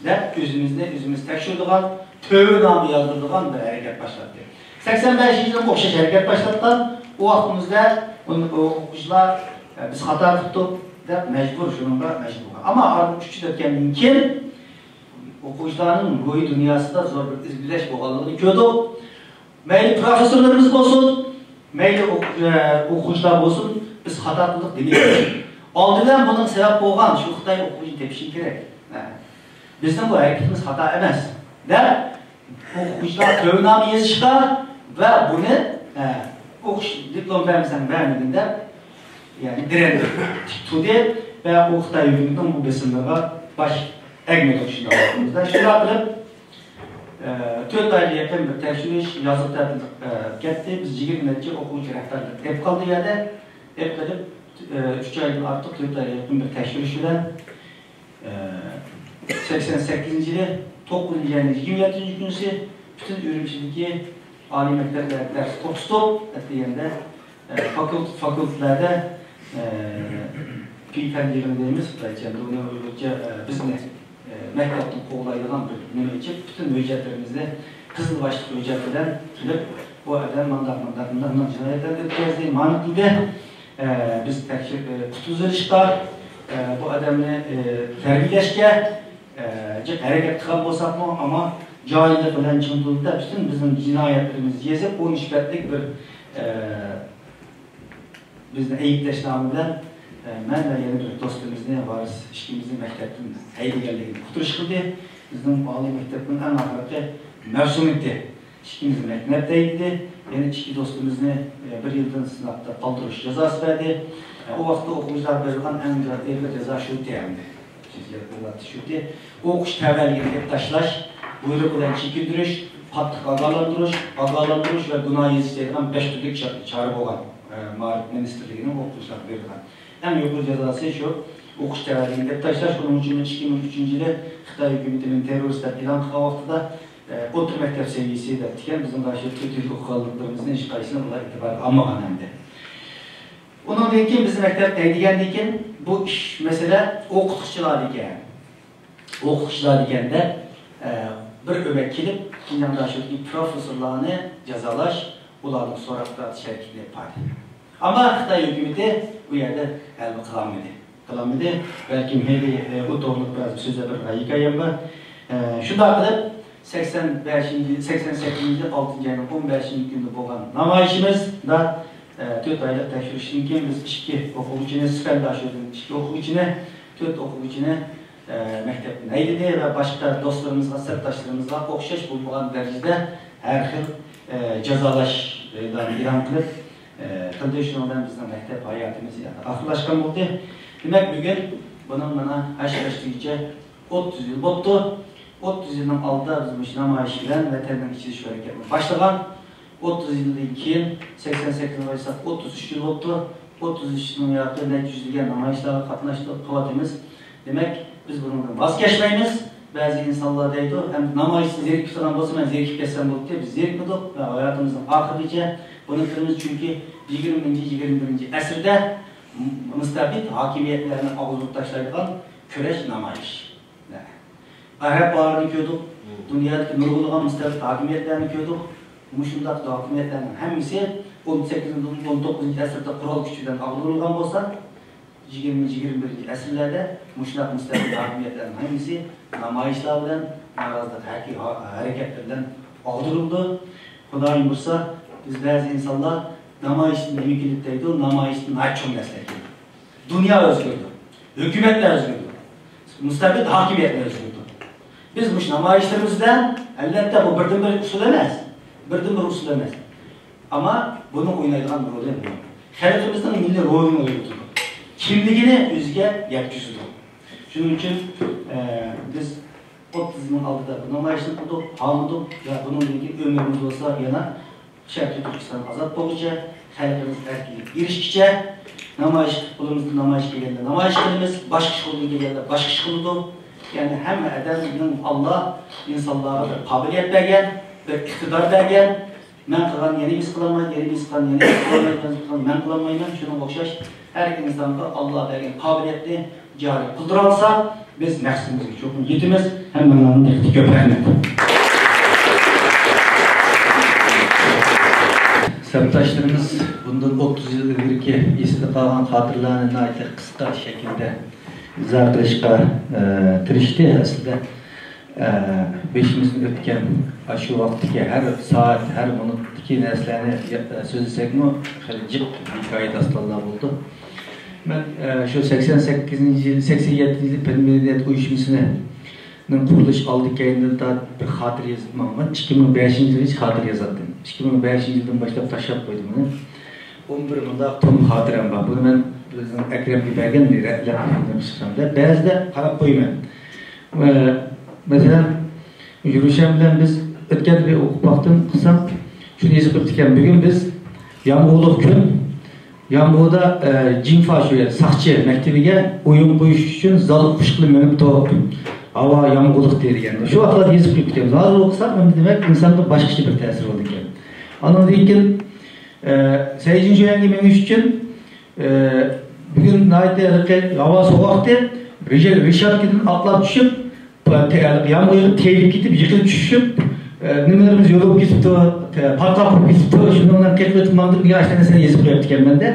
دەپ، ئۆزىمىزنى ئۆزىمىز تەكشۈرىدىغان، تۆۋەننامە يازدۇرىدىغان بىر ھەرىكەت باشلاتتى. سەكسەن بەشىنچى يىلىمۇ ئوخشاش ھەرىكەت باشلاتقان. ئۇ ۋاقتىمىزدا ئۇن-، ئوقۇغۇچىلار، ئە، بىز خاتا قىپتۇق دەپ مەجبۇر، شۇنىڭغا مەجبۇر بولغان. ئەمما ئارىدىن ئۈچ يىل ئۆتكەندىن كېيىن ئوقۇغۇچىلارنىڭ روھىي دۇنياسىدا زور بىر ئىلگىرىلەش بولغانلىقىنى كۆردۇق. مەيلى پروفېسسورلىرىمىز بولسۇن، مەيلى ئوق-، ئە، ئوقۇغۇچىلار بولسۇن، بىز خاتا قىلدۇق دېمەيمىز. ئالدى بىلەن بۇنىڭ سەۋەب بولغان شۇ خىتاي ئوقۇغۇچىنى تېپىشى كېرەك. ھە. بىزنىڭ بۇ ھەرىكىتىمىز خاتا ئەمەس دەپ، ئوقۇغۇچىلار تۆۋەننامە يېزىشقا ۋە بۇنى، ھە، ئوقۇش دىپلوم بەرمىسەڭ بەرمىگىن دەپ، يەنى دىرەندى، تىك تۇردى ۋە ئۇ خىتاي ھۆكۈمىتىنىڭ بۇ بېسىملىرىغا باش ئەگمىدۇق شۇنداق ۋاقتىمىزدا. شۇنداق قىلىپ، ئە، تۆت ئايغا يېقىن بىر تەكشۈرۈش، يازلىق تەتىل، ئە، كەتتى. بىز يىگىرمە نەچچە ئوقۇغۇچى رەھبەرلىك ئېلىپ قالدى يەردە. ئېلىپ قېلىپ، ئە، ئۈچ ئايدىن ئارتۇق، تۆت ئايغا يېقىن بىر تەكشۈرۈش بىلەن، ئە، سەكسەن سەككىزىنچى يىلى توققۇزىنچى ئاينىڭ يىگىرمە يەتتىنچى كۈنىسى پۈتۈن ئۈرۈمچىدىكى ئالىي مەكتەپلەردە دەرس توختىتىپ، ئەتىگەندە، ئە، فاكۇلت-، فاكۇلتېتلاردا، ئە، پېي پەن يىغىنى دەيمىز خىتايچە، ئەمدى ئۇنى ئۇيغۇرچە، ئە، بىزنى، ئە، مەكتەپتىن قوغلايدىغان بىر نېمە ئېچىپ، پۈتۈن ھۆججەتلىرىمىزنى قىزىل باشلىق ھۆججەت بىلەن قىلىپ، بۇ ئادەم مانداق، مانداق، مانداق، مانداق جىنايەتلەرنى ئۆتكۈزدى، مانا قىلدى. ئە، بىز تەكشۈر-، ئە، قۇتقۇزۇۋېلىشقا، ئە، بۇ ئادەمنى، ئە، تەربىيەلەشكە، ئە، جىق ھەرىكەت قىلغان بولساقمۇ، ئەمما جاھىللىق بىلەن چىڭ تۇرۇلدى. پۈتۈن بىزنىڭ جىنايەتلىرىمىزنى يېزىپ، ئون ئۈچ بەتلىك بىر، ئە، بىزنى ئەيىبلەشنامە بىلەن، ئە، مەن ۋە يەنە بىر دوستىمىزنى، ۋارىس ئىككىمىزنى مەكتەپتىن ھەيدىگەنلىكىنى ئۇقتۇرۇش قىلدى. بىزنىڭ ئالىي مەكتەپنىڭ ئەڭ ئاخىرقى مەۋسۇمى ئىدى. ئىككىمىزنى مەكتەپتە ھەيدىدى. يەنە ئىككى دوستىمىزنى، ئە، بىر يىلدىن سىناقتا قالدۇرۇش جازاسى بەردى. ئە، ئۇ ۋاقىتتا ئوقۇغۇچىلارغا بېرىلغان ئەڭ ئېغىر جازا شۇ ئىدى ئەمدى. ئوقۇش تەۋەلىكىنى ئېلىپ تاشلاش، بۇيرۇق بىلەن چېكىندۈرۈش، قاتتىق ئاگاھلاندۇرۇش، ئاگاھلاندۇرۇش ۋە گۇناھ يېزىش دەيدىغان بەش تۈرلۈك چا-، چارە بولغان، ئە، مائارىپ مىنىستىرلىكىنىڭ ئوقۇتقۇچىلارغا بېرىدىغان. ئەڭ يۇقىرى جازاسى شۇ، ئوقۇش تەۋەلىكىنى ئېلىپ تاشلاش. بۇنىڭ ئۈچۈن ئىككى مىڭ ئۈچىنچى يىلى خىتاي ھۆكۈمىتى مېنى تېررورىست دەپ ئېلان قىلغان ۋاقتىدا، ئە، ئوتتۇرا مەكتەپ سەۋىيەسى دەپتىكەن. بىزنىڭ داشۆ تۆت يىل ئوقۇغانلىقلىرىمىزنى ھېچقايسىسىنى ئۇلار ئېتىبارغا ئالمىغان ئەمدى. ئۇنىڭدىن كېيىن بىزنى مەكتەپتە ھەيدىگەندىن كېيىن بۇ ئىش، مەسىلە ئوقۇتقۇچىلاردىكەن. ئوقۇتقۇچىلار دېگەندە، ئە، بىر ئۆمەك كېلىپ، شىنجاڭ داشۆدىكى پروفېسسورلارنى جازالاش، ئۇلاردىن سوراق تارتىش ھەرىكىتىنى ئېلىپ باردى. ئەمما خىتاي ھۆكۈمىتى بۇ يەردە غەلىبە قىلالمىدى. قىلالمىدى. بەلكىم ھېلى، ئە، بۇ توغرىلىق بىرئاز سۆزلەپ بېرىدىغان ھېكايەم بار. ئە، شۇنداق قىلىپ، سەكسەن بەشىنچى، سەكسەن سەككىزىنچى يىل ئالتىنچى ئاينىڭ ئون بەشىنچى كۈنىدە بولغان نامايىشىمىزدا، ئە، تۆت ئايلىق تەكشۈرۈشتىن كېيىن بىز ئىككى ئوقۇغۇچىنى، سىپەن داشۆدىن ئىككى ئوقۇغۇچىنى، تۆت ئوقۇغۇچىنى، ئە، مەكتەپتىن ھەيدىدى ۋە باشقا دوستلىرىمىزغا، سەپداشلىرىمىزغا ئوخشاش بولمىغان دەرىجىدە ھەر خىل، ئە، جازالاش، ئە، ئېلان قىلىپ، ئە، قىلدى. شۇنىڭ بىلەن بىزنىڭ مەكتەپ ھاياتىمىز يەنە ئاخىرلاشقان بولدى. دېمەك، بۈگۈن بۇنىڭ مانا ھەش بەش دېگۈچە ئوتتۇز يىل بوپتۇ. ئوتتۇز يىلنىڭ ئالدىدا بىز مۇشۇ نامايىش بىلەن ۋەتەننىڭ ئىچىدە شۇ ھەرىكەتنى باشلىغان. ئوتتۇز يىلدىن كېيىن، سەكسەن سەككىزنى قويساق، ئوتتۇز ئۈچ يىل بوپتۇ. ئوتتۇز ئۈچ يىلنىڭ ياقى نەچچە يۈزلىگەن نامايىشلارغا قاتناشتۇق، قىلىۋاتىمىز. دېمەك، بىز بۇنىڭدىن ۋاز كېچمەيمىز. بەزى ئىنسانلار دەيدۇ، ئەمدى نامايىشتىن زېرىكىپ كېتىدىغان بولسا، مەن زېرىكىپ كەتسەم بولدى. بىز زېرىكمىدۇق ۋە ھاياتىمىزنىڭ ئاخىرىغىچە بۇنى قىلىمىز، چۈنكى يىگىرمىنچى، يىگىرمە بىرىنچى ئەسىردە مۇستەبىت ھاكىمىيەتلەرنى ئاغدۇرۇپ تاشلايدىغان كۈرەش نامايىش. ئەرەب باھارىنى كۆردۇق، دۇنيادىكى نۇرغۇنلىغان مۇستەبىت ھاكىمىيەتلەرنى كۆردۇق. مۇشۇنداق ھاكىمىيەتلەرنىڭ ھەممىسى ئون سەككىزىنچى، ئون توققۇزىنچى ئەسىردە قورال كۈچى بىلەن ئاغدۇرۇلغان بولسا، يىگىرمىنچى، يىگىرمە بىرىنچى ئەسىرلەردە مۇشۇنداق مۇستەبىت ھاكىمىيەتلەرنىڭ ھەممىسى نامايىشلار بىلەن، نارازىلىق ھەرىكە-، ھەرىكەتلىرى بىلەن ئاغدۇرۇلىدۇ. خۇدايىم بۇيرۇسا، بىز بەزى ئىنسانلار نامايىشتىن نېمە كېلىدۇ دەيدۇ، نامايىشتىن ناھايىتى چوڭ نەرسىلەر كېلىدۇ. دۇنيا ئۆزگىرىدۇ، ھۆكۈمەتلەر ئۆزگىرىدۇ، مۇستەبىت ھاكىمىيەتلەر ئۆزگىرىدۇ. بىز مۇشۇ نامايىشلىرىمىز بىلەن، ئەلۋەتتە، بۇ بىردىنبىر ئۇسۇل ئەمەس، بىردىنبىر ئۇسۇل ئەمەس. ئەمما بۇنىڭ ئوينايدىغان رولى مۇھىم. خەلقىمىزنىڭ مىللىي روھىنى ئويغىتىدۇ، كىملىكىنى ئۆزىگە يەتكۈزىدۇ. شۇنىڭ ئۈچۈن، ئە، بىز ئوتتۇز يىلنىڭ ئالدىدا بۇ نامايىشنى قىلدۇق، ھالمىدۇق ۋە بۇنىڭدىن كېيىن ئۆمرىمىز بولسا يەنە شەرقىي تۈركىستان ئازاد بولغۇچە، خەلقىمىز ئەركىنلىككە ئېرىشكىچە نامايىش، قولىمىزدا نامايىش كەلگەندە نامايىش قىلىمىز، باشقا ئىش قىلغۇم كەلگەندە باشقا ئىش قىلىدۇ. يەنى ھەممە ئادەمنىڭ ئاللا ئىنسانلارغا بىر قابىلىيەت بەرگەن، بىر ئىقتىدار بەرگەن. مەن قىلغان يەنە بىرسى قىلالمايدۇ، يەنە بىرسى قىلغان يەنە بىرسى قىلالمايدۇ، مەن قىلالمايمەن. شۇنىڭغا ئوخشاش ھەر ئىنسانغا ئاللا بەرگەن قابىلىيەتنى جارى قىلدۇرالىساق، بىز مەقسىتىمىزگە چوقۇم يېتىمىز. ھەممىڭلارنىڭ دىققىتىگە كۆپ رەھمەت. سەپداشلىرىمىز بۇندىن ئوتتۇز يىل ئىلگىرىكى ئېسىدە قالغان خاتىرىلەرنى ناھايىتى قىسقا شەكىلدە ئىزاھ قىلىشقا، ئە، تىرىشتى. ئەسلىدە، ئە، بېشىمىزدىن ئۆتكەن ئاشۇ ۋاقىتتىكى ھەر سائەت، ھەر مىنۇتتىكى نەرسىلەرنى، ئە، سۆزلىسەكمۇ خېلى جىق ھېكايە، داستانلار بولىدۇ. مەن، ئە، شۇ سەكسەن سەككىزىنچى يىل، سەكسەن يەتتىنچى يىل پەن مەدەنىيەت ئۇيۇشمىسىنىڭ قۇرۇلۇش ئالدى كەينىدە بىر خاتىرە يېزىپ ماڭىمەن. ئىككى مىڭ بەشىنچى يىلغىچە خاتىرە يازاتتىم. ئىككى مىڭ بەشىنچى يىلدىن باشلاپ تاشلاپ قويدۇم ئۇنى. ئون بىر مۇنداق توم خاتىرەم بار. بۇنى مەن بىزنىڭ ئەكرەمگە بەرگەن، رەتلەپ چىقسام دەپ. بەزىدە قاراپ قويىمەن. ئە، مەسىلەن، رۇشەن بىلەن بىز ئۆتكەندە بىر ئوقۇپ باقتىم، قىلسام، شۇنى يېزىپ قويۇپتىكەن. بۈگۈن بىز يامغۇرلۇق كۈن، يامغۇردا، ئە، جىنفا شۇ يەر، ساقچى مەكتىۋىگە ئويۇن قويۇش ئۈچۈن زال قۇشقىلى مېڭىپتۇ. ھاۋا يامغۇرلۇق دېگەن. شۇ ۋاقىتلاردا يېزىق قويۇپ كېتىمىز. ھازىر ئوقۇساق، ئەمدى دېمەك، ئىنسانغا باشقىچە بىر تەسىر بولىدىكەن. ئاندىن كېيىن، ئە، سەيجىنشۈەنگە مېڭىش ئۈچۈن، ئە، بۈگۈن ناھايىتى ھېلىقى ھاۋا سوغۇقتى. رىژە-، رېشاتكىدىن ئاتلاپ چۈشۈپ، يامغۇر يېغىپ تېيىلىپ كېتىپ، يىقىلىپ چۈشۈپ، ئە، نېمىلىرىمىز يول بولۇپ كېتىپتۇ، پاتقاق بولۇپ كېتىپتۇ. شۇنىڭ بىلەن قېقىۋېتىپ ماڭدىم دېگەن ئاشۇ نەرسىنى يېزىپ قويۇپتىكەنمەن-دە.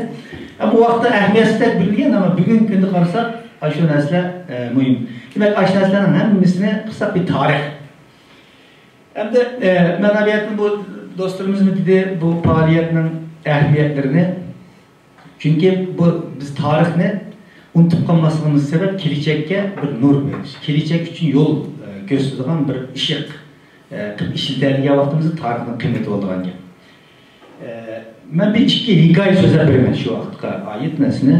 ئەمما ئۇ ۋاقىتتا ئەھمىيەتسىزدەك بىلىنگەن، ئەمما بۈگۈنكى كۈندە قارىساق، ئاشۇ نەرسىلەر، ئە، مۇھىم. دېمەك، ئاشۇ نەرسىلەرنىڭ ھەممىسىنى قىلساق بىر تارىخ. ئەمدى، ئە، مەن ئەمەلىيەتتە بۇ دوستلىرىمىزمۇ دېدى، بۇ پائالىيەتنىڭ ئەھمىيەتلىرىنى. چۈنكى بۇ، بىز تارىخنى ئۇنتۇپ قالماسلىقىمىز سەۋەب، كېلىچەككە بىر نۇر بېرىش، كېلىچەك ئۈچۈن يول، ئە، كۆرسىتىدىغان بىر ئىشىق، ئە، قىلىپ ئىشلىتەلىگەن ۋاقتىمىزدا تارىخنىڭ قىممىتى بولىدىغان گەپ. ئە، مەن بىر ئىككى ھېكايە سۆزلەپ بېرىمەن شۇ ۋاقىتقا ئائىت نەرسىنى.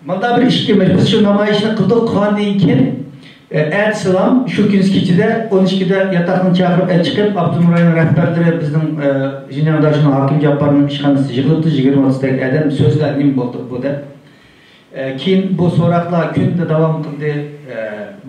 ماندا بىر ئىككى، بىز شۇ نامايىشنى قىلدۇق، قىلغاندىن كېيىن، ئە، ئەتىسىلام شۇ كۈنى كېچىدە ئون ئىككىدە ياتاقنى چاقىرىپ، ئەچىقىپ، ئاپتونوم رايون رەھبەرلىرى، بىزنىڭ، ئە، شىنجاڭ داشىنىڭ ھاكىم جاپپارنىڭ ئىشخانىسى يىغىلىپتۇ، يىگىرمە ئوتتۇزدەك ئادەم. سۆزلەر نېمە بولدى بۇ دەپ. ئە، كېيىن بۇ سوراقلار كۈندە داۋام قىلدى. ئە،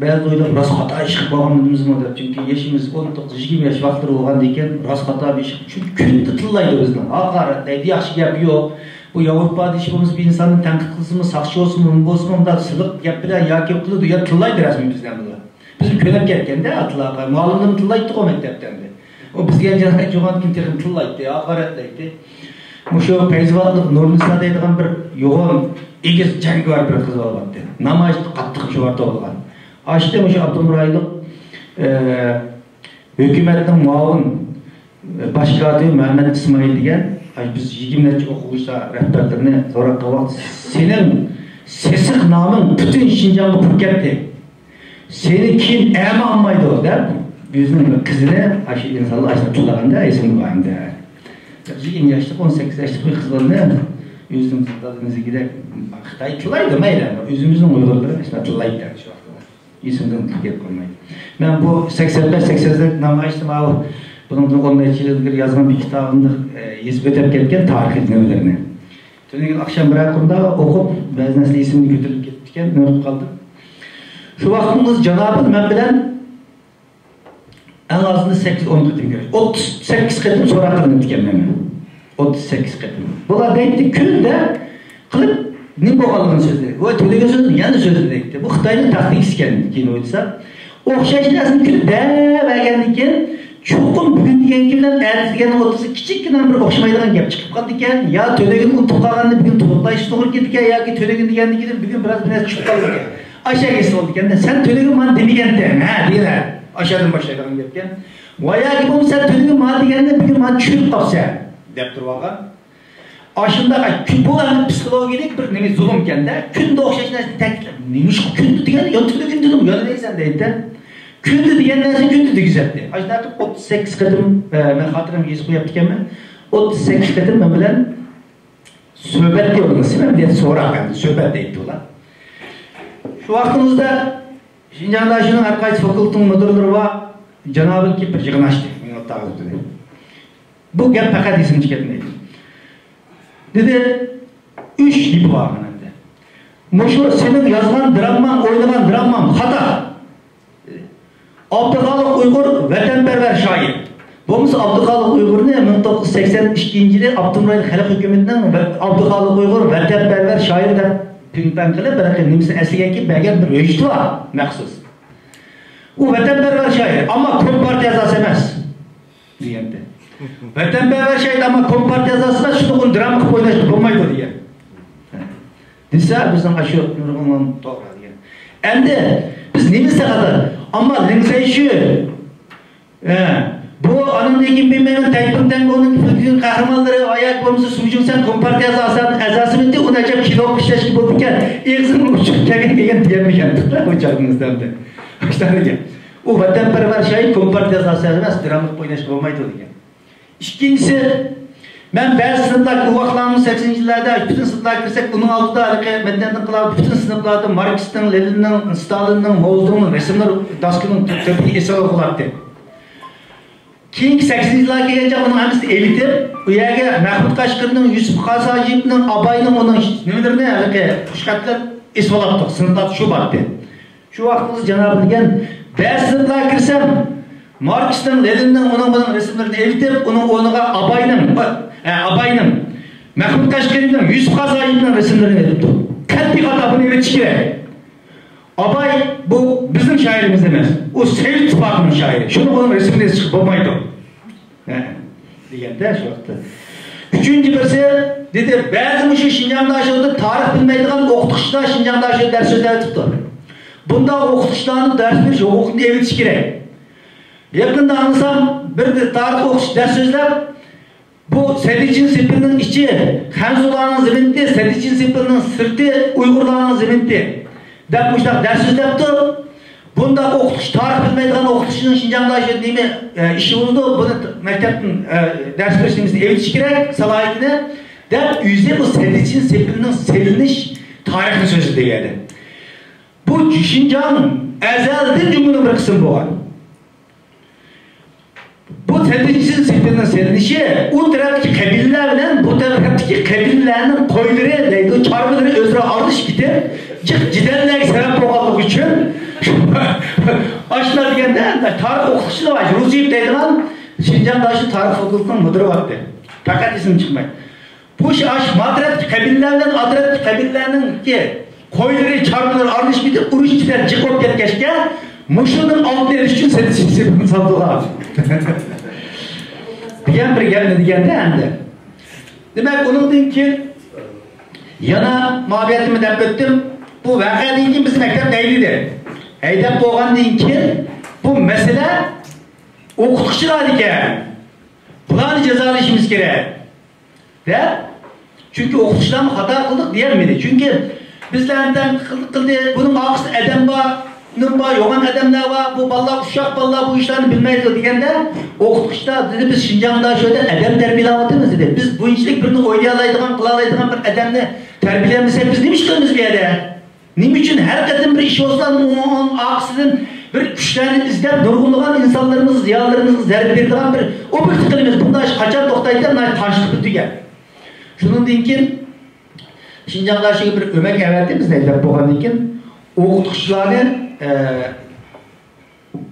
بەزىدە ئويلاپ، راست خاتا ئىش قىلىپ قالغانمىدىمىزمۇ دەپ. چۈنكى يېشىمىز ئون توققۇز، يىگىرمە ياش ۋاقىتلىرى بولغاندىكىن، راست خاتا بىر ئىش، چۈنكى كۈندە تىللايدۇ بىزنى. ھاقارەتلەيدۇ، ياخشى گەپ يوق. بۇ ياۋروپادا ئىش بولمىسا، بىر ئىنساننى تەنقىد قىلسىمۇ، ساقچى بولسىمۇ، نېمە بولسىمۇ، مۇنداق سىلىق گەپ بىلەن ياكى قىلىدۇ، يا تىللايدۇ رەسمىي بىزدىن بۇلار. بىزمۇ كۆنۈپ كەتكەندە ئاتىلارغا. مۇئەللىملىرىمۇ تىللايتتىغۇ مەكتەپتە ئەمدى. ئۇ بىزگە جاي جۇغان كۈن تېخىمۇ تىللايتتى، ھاقارەتلەيتتى. مۇشۇ پەيزىۋاتلىق نۇرنىسا دەيدىغان بىر يوغان، ئېگىز، جەڭگىۋار بىر قىز بولۇۋاتتى. نامايىشتا قاتتىق شوئار توۋلىغان. ئاشتى مۇشۇ ئاپتونوم رايونلۇق، ئە، ھۆكۈمەتنىڭ مۇئاۋىن، ئە، باش كاتىپى مەمەت ئىسمائىل دېگەن، ئاي، بىز يىگىرمە نەچچە ئوقۇغۇچى رەھبەرلىرىنى سوراپ قالغان ۋاقىت، سېنىڭ سېسىق نامىڭ پۈتۈن شىنجاڭغا پۇر كەتتى. سېنى كېيىن ئەمە ئالمايدۇ دەپ، ئۆزىنىڭ بىر قىزىنى ئاشۇ ئىنسانلار ئاشۇنداق تىللىغاندا ئېسىمدە بار ئەمدى. يىگىرمە ياشلىق، ئون سەككىز ياشلىق بىر قىز بالىنى ئۆزىنىڭ دادىنىڭكىدەك خىتاي تىللايدۇ، مەيلى، ئەمما ئۆزىمىزنىڭ ئۇيغۇرلىرى ئاشۇنداق تىللايدۇ شۇ ۋاقىتتا. ئېسىمدىن كېتىپ قالمايدۇ. مەن بۇ سەكسەن بەش، سەكسەن سەككىز نامايىشتا ماۋۇ بۇنىڭدىن ئون نەچچە يىل ئىلگىرى يازغان بىر كىتابىمدا، ئە، يېزىپ ئۆتۈپ كەتكەن تارىخىي نېمىلىرىنى. تۈنۈگۈن ئاخشام بىرەر قۇردا ئوقۇپ، بەزى نەرسىلەر ئېسىمدىن كۆتۈرۈلۈپ كېتىپتىكەن، ئۇنتۇپ قالدىم. شۇ ۋاقىتنىڭ ئۆزىدە جانابىڭىز مەن بىلەن ئەڭ ئازىندا سەككىز، ئون قېتىم كۆرۈش-، ئوتتۇز سەككىز قېتىم سوراق قىلىنىپتىكەن مەن. ئوتتۇز سەككىز قېتىم. بۇلار دەيتتى، كۈندە قىلىپ، نېمە بولغانلىقىنى سۆزلىدى. ۋە تۆلىگەن سۆزىنى يەنە سۆزلىدى. بۇ خىتاينىڭ تاكتىكىسى ئىكەن، كېيىن ئويلىسا. ئوخشاش نەرسىنى كۈلۈپ دەۋەرگەندىن كېيىن، چوقۇم بۈگۈن دېگەنكى بىلەن ئەتە دېگەننىڭ ئوتتۇرىسىدا كىچىككىنە بىر ئوخشىمايدىغان گەپ چىقىپ قالىدىكەن. يا تۆلىگىن ئۇنتۇپ قالغاننى بۈگۈن تولۇقلايشى توغرا كېلىدىكەن، ياكى تۆلىگىن دېگەندىن كېيىن بۈگۈن بىراز بىر نەرسە چۈشۈپ قالىدىكەن. ئاشۇ گەپ بولىدىكەن. سەن تۆلىگىن مانا دېمىگەنتىڭ، ھە دېگىنە. ئاشۇدىن باشلايدىغان گەپكەن. ۋە ياكى بولمىسا سەن تۆلىگىن مانا دېگەننى بۈگۈن مانا چۈشۈرۈپ قاپسەن، دەپ تۇرۇۋالغان. ئاشۇنداق، بۇ ئەمدى پسىخولوگىيەلىك بىر نېمە زۇلۇمكەن-دە، كۈندە ئوخشاش نەرسىنى تەكىتلەپ، نېمىشقا كۈندە دېگەن، يا تۈنۈگۈن دېدىم، يا دەيسەن دەيدۇ-دە. كۈندە دېگەن نەرسە كۈندە دېگۈزەتتى. ئاشۇنداق قىلىپ ئوتتۇز سەككىز قېتىم، ئە، مەن خاتىرەمگە يېزىپ قويۇپتىكەنمەن. ئوتتۇز سەككىز قېتىم مەن بىلەن سۆھبەت دېيىۋاتىدۇ، سىلەر دېيەتتى، سوراق ئەمدى، سۆھبەت دەيتتى ئۇلار. شۇ ۋاقتىمىزدا شىنجاڭدا شۇنىڭ ھەر قايسى فاكۇلتېتنىڭ مۇدىرلىرى بار، جانابىدىكى بىر يىغىن ئاچتى. مېنىڭ ئوتتۇرامدا. بۇ گەپ پەقەت ئېسىمدىن چىقىپ كەتمەيدۇ. دېدى، ئۈچ گېپى بار مەندە. مۇشۇ سېنىڭ يازغان درامماڭ، ئوينىغان درامماڭ خاتا. ئابدۇخالىق ئۇيغۇر ۋەتەنپەرۋەر شائىر. بولمىسا ئابدۇخالىق ئۇيغۇرنى مىڭ توققۇز يۈز سەكسەن ئىككىنچى يىلى ئاپتونوم رايون خەلق ھۆكۈمىتىنىڭ ۋە-، ئابدۇخالىق ئۇيغۇر ۋەتەنپەرۋەر شائىر دەپ پىڭپەڭ قىلىپ، بىر نېمىسىنى ئەسلىگەنكى بەرگەن بىر ھۆججىتى بار مەخسۇس. ئۇ ۋەتەنپەرۋەر شائىر، ئەمما كومپارتىيە ئەزاسى ئەمەس. دېگەنتى. ۋەتەنپەرۋەر شائىر، ئەمما كومپارتىيە ئەزاسى ئەمەس، شۇنداق ئۇنى دىراما قىلىپ ئويناشقا بولمايدۇ دېگەن. دېسە، بىزنىڭ ئاشۇ نۇرغۇن توغرا دېگەن. ئەمدى بىز نېمىسى خاتا؟ ئەمما لىڭزەيشۈ، ئە، بۇ ئانىڭدىن كېيىن بىلمەيمەن، تەيپىڭ تەڭگونىڭ فىلىم قەھرىمانلىرى، ئاياك بولمىسا سۇ جۇڭسەن كومپارتىيە ئەزاسى، ئەزاسىمىدى، ئۇنى ئەجەب كىنو ئىشلەشكە بولىدىكەن. ئېغزىمنى ئوچۇق كەلگەن دېگەن دېيەلمىگەن. ئۇ چاغدىن ئىزدەمدى. ئۇ ۋەتەنپەرۋەر شائىر، كومپارتىيە ئەزاسى ئەمەس، دىراما قىلىپ ئويناشقا بولمايدۇ دېگەن. ئىككىنچىسى، مەن بەزى سىنىپلارغا، ئۇ ۋاقىتلارنىڭ سەكسىنىنچى يىللاردا پۈتۈن سىنىپلارغا كىرسەك، ئۇنىڭ ئالدىدا ھېلىقى مەدەنىيەتنىڭ قىلاردا پۈتۈن سىنىپلاردا ماركسنىڭ، لېنىننىڭ، ستالىننىڭ، ماۋزېدۇڭنىڭ رەسىملىرى داسكىنىڭ تۆ-، تۆپىگە ئېسىلىپ قالاتتى. كېيىنكى سەكسىنىنچى يىللارغا كەلگەنچە ئۇنىڭ ھەممىسىنى ئېلىتىپ، ئۇ يەرگە مەھمۇد قەشقىرىنىڭ، يۈسۈپ خاس ھاجىپنىڭ، ئاباينىڭ ئۇنىڭ نېمىلىرىنى ھېلىقى خۇشخەتلەر ئېسىۋالاتتۇق. سىنىپلاردا شۇ بارتتى. شۇ ۋاقىتتا جانابى دېگەن، بەزى سىنىپلارغا كىرسەم، ماركسنىڭ، لېنىننىڭ، ئۇنىڭ بۇنىڭ رەسىملىرىنى ئېلىتىپ، ئۇنىڭ ئورنىغا ئاباينىڭ، ئە، ئاباينىڭ، مەھمۇد قەشقىرىنىڭ، يۈسۈپ خاس ھاجىپنىڭ رەسىملىرىنى ئېلىپتۇ. قەتئىي خاتا، بۇنى ئېلىۋېتىش كېرەك. ئاباي بۇ بىزنىڭ شائىرىمىز ئەمەس. ئۇ سوۋېت ئىتتىپاقىنىڭ شائىرى. شۇنىڭ ئۇنىڭ رەسىمىنى ئېلىپ چىقىپ بولمايدۇ. ھە، دېگەندە شۇ ۋاقىتتا. ئۈچىنچى بىرسى دېدى، بەزى مۇشۇ شىنجاڭدا شۇ تارىخ بىلمەيدىغان ئوقۇتقۇچىلار شىنجاڭدا شۇ دەرس سۆزلەۋېتىپتۇ. بۇنداق ئوقۇتقۇچىلارنى دەرس بېرىش ھوقۇقىنى ئېلىۋېتىش كېرەك. يېقىندا ئاڭلىسام، بىر تارىخ ئوقۇتقۇچى دەرس سۆزلەپ، بۇ سەددىچىن سېپىلنىڭ ئىچى خەنزۇلارنىڭ زېمىنى، سەددىچىن سېپىلنىڭ سىرتى ئۇيغۇرلارنىڭ زېمىنى دەپ مۇشۇنداق دەرس سۆزلەپتۇ. بۇنداق ئوقۇتقۇچى، تارىخ بىلمەيدىغان ئوقۇتقۇچىنىڭ شىنجاڭدا شۇ نېمە، ئە، ئىشى بولىدۇ، بۇنى مەكتەپتىن، ئە، دەرس بېرىش نېمىسىنى ئېلىۋېتىش كېرەك، سالاھىيىتىنى، دەپ ئۆزى بۇ سەددىچىن سېپىلنىڭ سېلىنىش تارىخىنى سۆزلىدى دېگەندە. بۇ شىنجاڭ ئەزەلدىن جۇڭگونىڭ بىر قىسمى بولغان. بۇ سەددىچىن سېپىلنىڭ سېلىنىشى ئۇ تەرەپتىكى قەبىلىلەر بىلەن بۇ تەرەپتىكى قەبىلىلەرنىڭ قويلىرى دەيدۇ، چارۋىلىرى ئۆزئارا ئاغرىشىپ كېتىپ، جىق جېدەللەرگە سەۋەب بولغانلىقى ئۈچۈن، ئاشۇنداق دېگەندە، تارىخ ئوقۇتقۇچىسى بار، رۇزىيېۋ دەيدىغان، شىنجاڭدا شۇ تارىخ فاكۇلتېتىنىڭ مۇدىرى بارتى. پەقەت ئېسىمدىن چىقماي. بۇ ئىش ئاش ماترەتتىكى قەبىلىلەر بىلەن ئاترەتتىكى قەبىلىلەرنىڭكى قويلىرى، چارۋىلىرى ئارىلىشىپ كېتىپ، ئۇرۇش كېتەر جىق بولۇپ كەتكەچكە، مۇشۇنىڭ ئالدىنى ئېلىش ئۈچۈن سەددىچىن سېپىلنى سالدۇلار. دېگەن بىر گەپنى دېگەندە ئەمدى. دېمەك، ئۇنىڭدىن كېيىن يەنە مۇئاۋىيەتنىمۇ دەپ ئۆتتۈم. بۇ ۋەقەدىن كېيىن بىزنى مەكتەپتىن ھەيدىدى. ھەيدەپ بولغاندىن كېيىن بۇ مەسىلە ئوقۇتقۇچىلاردىكەن. بۇلارنى جازالىشىمىز كېرەك. دەپ، چۈنكى ئوقۇتقۇچىلارمۇ خاتا قىلدۇق دېيەلمىدى. چۈنكى بىزلەر تەنقىد قىلدى، قىلدى، بۇنىڭ ئارقىسىدا ئادەم بار، نېمە بار، يوغان ئادەملەر بار، بۇ بالىلار ئۇششاق بالىلار، بۇ ئىشلارنى بىلمەيدۇ دېگەندە، ئوقۇتقۇچىلار دېدى، بىز شىنجاڭدا شۇ يەردە ئادەم تەربىيەلەۋاتىمىز دېدى. بىز بۇنچىلىك بىرنى ئوينىيالايدىغان، قىلالايدىغان بىر ئادەمنى تەربىيەلىمىسەك، بىز نېمە ئىش قىلىمىز بۇ يەردە؟ نېمە ئۈچۈن ھەر قېتىم بىر ئىش بولسا، ئۇنىڭ ئارقىسىدىن بىر كۈچلەرنى ئىزدەپ، نۇرغۇنلىغان ئىنسانلىرىمىزغا، زىيالىيلىرىمىزغا زەربە بېرىدىغان بىر ئوبيېكت قىلىمىز؟ بۇنداق ئىش قاچان توختايدۇ دەپ، مانا تاشلىقى تۈگەپ. شۇنىڭدىن كېيىن شىنجاڭدا شۇ بىر ئۆمەك ئەۋەتتى، بىزنى ھەيدەپ بولغاندىن كېيىن ئوقۇتقۇچىلارنى، ئە،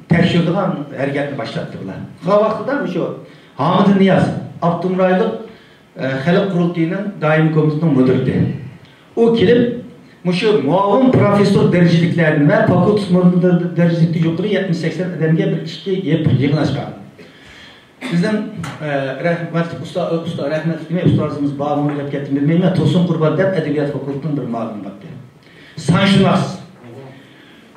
تەكشۈرىدىغان ھەرىكەتنى باشلاتتى بۇلار. شۇ ۋاقىتتا مۇشۇ ھامىدۇ نىياز، ئاپتونوم رايونلۇق، ئە، خەلق قۇرۇلتىيىنىڭ دائىمىي كومىتېتىنىڭ مۇدىرى. ئۇ كېلىپ، مۇشۇ مۇئاۋىن پروفېسسور دەرىجىلىكلەردىن ۋە فاكۇلتېت مۇدىرى دەرىجىلىكتە يۇقىرى يەتمىش سەكسەن ئادەمگە بىر ئىككى گەپ يىغىن ئاچقان. بىزنىڭ، ئە، رەھمەتلىك ئۇستا، ئۇستا، رەھمەتلىك نېمە ئۇستازىمىز بارمۇ دەپ كەتتى بىلمەيمەن، تۇرسۇن قۇربان دەپ ئەدەبىيات فاكۇلتېتىنىڭ بىر مۇئاۋىنى بارتى. سانشۇناس.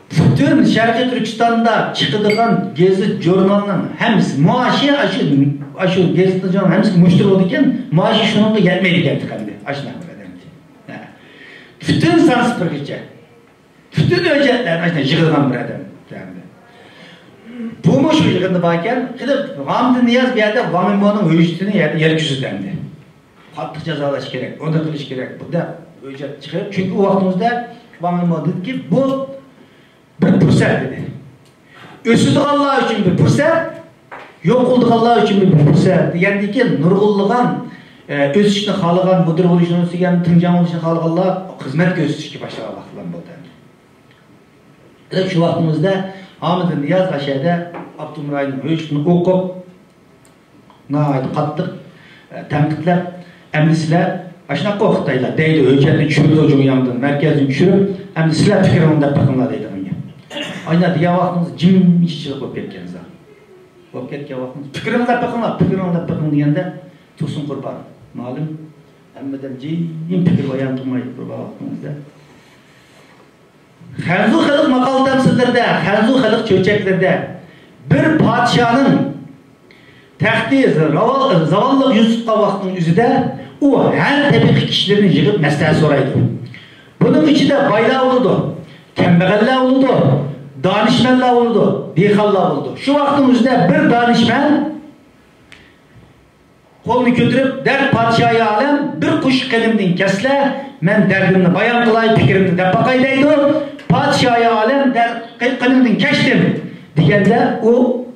پۈتۈن شەرقىي تۈركىستاندا چىقىدىغان گېزىت، ژۇرنالنىڭ ھەممىسى، مائاشى ئاشۇ، ئاشۇ گېزىت، ژۇرنالنىڭ ھەممىسىگە مۇشتەرى بولىدىكەن، مائاشى شۇنىڭغا يەتمەيدىكەن تېخى ئەمدى. ئاشۇنداق بىر ئادەم. ھە. پۈتۈن سانسىز بىرگىچە. پۈتۈن ھۆججەتلەرنى ئاشۇنداق يىغىدىغان بىر ئادەم. ئەمدى. بۇمۇ شۇ يىغىندا باركەن، قىلىپ ھامىدۇ نىياز بۇ يەردە ۋاڭ مىنمونىڭ ھۆججىتىنى يەر، يەرگە سۈزدى ئەمدى. قاتتىق جازالاش كېرەك، ئۇنى قىلىش كېرەك، بۇ دەپ ھۆججەت چىقىرىپ، چۈنكى ئۇ ۋاقتىمىزدا ۋاڭ مىنمو دېدىكى، بۇ بىر پۇرسەت دېدى. ئۆسىدىغانلار ئۈچۈن بىر پۇرسەت، يوقىلىدىغانلار ئۈچۈن بىر پۇرسەت دېگەندىكىن، نۇرغۇنلىغان، ئە، ئۆسۈشنى خالىغان، مۇدىر بولۇشنى ئۆسۈگەن، تۇڭجاڭ بولۇشنى خالىغانلار خىزمەتكە ئۆسۈشكە باشلىغان ۋاقىتلار بولدى. شۇ ۋاقتىمىزدا ھامىدۇ نىياز ئاشەدە ئاپتونوم رايوننىڭ ھۆججىتىنى ئوقۇپ، ناھايىتى قاتتىق، ئە، تەنقىدلەپ، ئەمدى سىلەر ئاشۇنداق خىتايلار دەيدۇ، ھۆججەتنى چۈشۈرىدۇ جۇڭياڭدىن، مەركەزدىن چۈشۈرۈپ، ئەمدى سىلەر پىكرىڭلارنى دەپ بېقىڭلار دەيدىغان گەپ. ئاينا دېگەن ۋاقتىمىز جىمجىتچىلىق بولۇپ كەتكەن زادى. بولۇپ كەتكەن ۋاقتىمىز، پىكرىڭلارنى دەپ بېقىڭلار، پىكرىڭلارنى دەپ بېقىڭ دېگەندە، تۇرسۇن قۇربان مۇئەللىم ھەممىدىن جىم پىكىر بايان قىلماي تۇرغان ۋاقتىمىزدا، خەنزۇ خەلق ماقال تەمسىللىرىدە، خەنزۇ خەلق چۆچەكلىرىدە بىر پادىشاھنىڭ تەختى زاۋال-، زاۋاللىق يۈز تۇتقان ۋاقىتنىڭ ئۆزىدە ئۇ ھەر تەبىقە كىشىلىرىنى يىغىپ مەسلىھەت سورايدۇ. بۇنىڭ ئىچىدە بايلار بولىدۇ، كەمبەغەللەر بولىدۇ، دانىشمەنلەر بولىدۇ، دېھقانلار بولىدۇ. شۇ ۋاقىتنىڭ ئۆزىدە بىر دانىشمەن قولىنى كۆتۈرۈپ، دەرد پادىشاھى ئالەم، بىر قوشۇق قېنىمدىن كەچسىلە، مەن دەردىمنى بايان قىلاي، پىكرىمنى دەپ باقاي دەيدۇ. پادىشاھى ئالەم، دەرد قېنىمدىن كەچتىم دېگەندە، ئۇ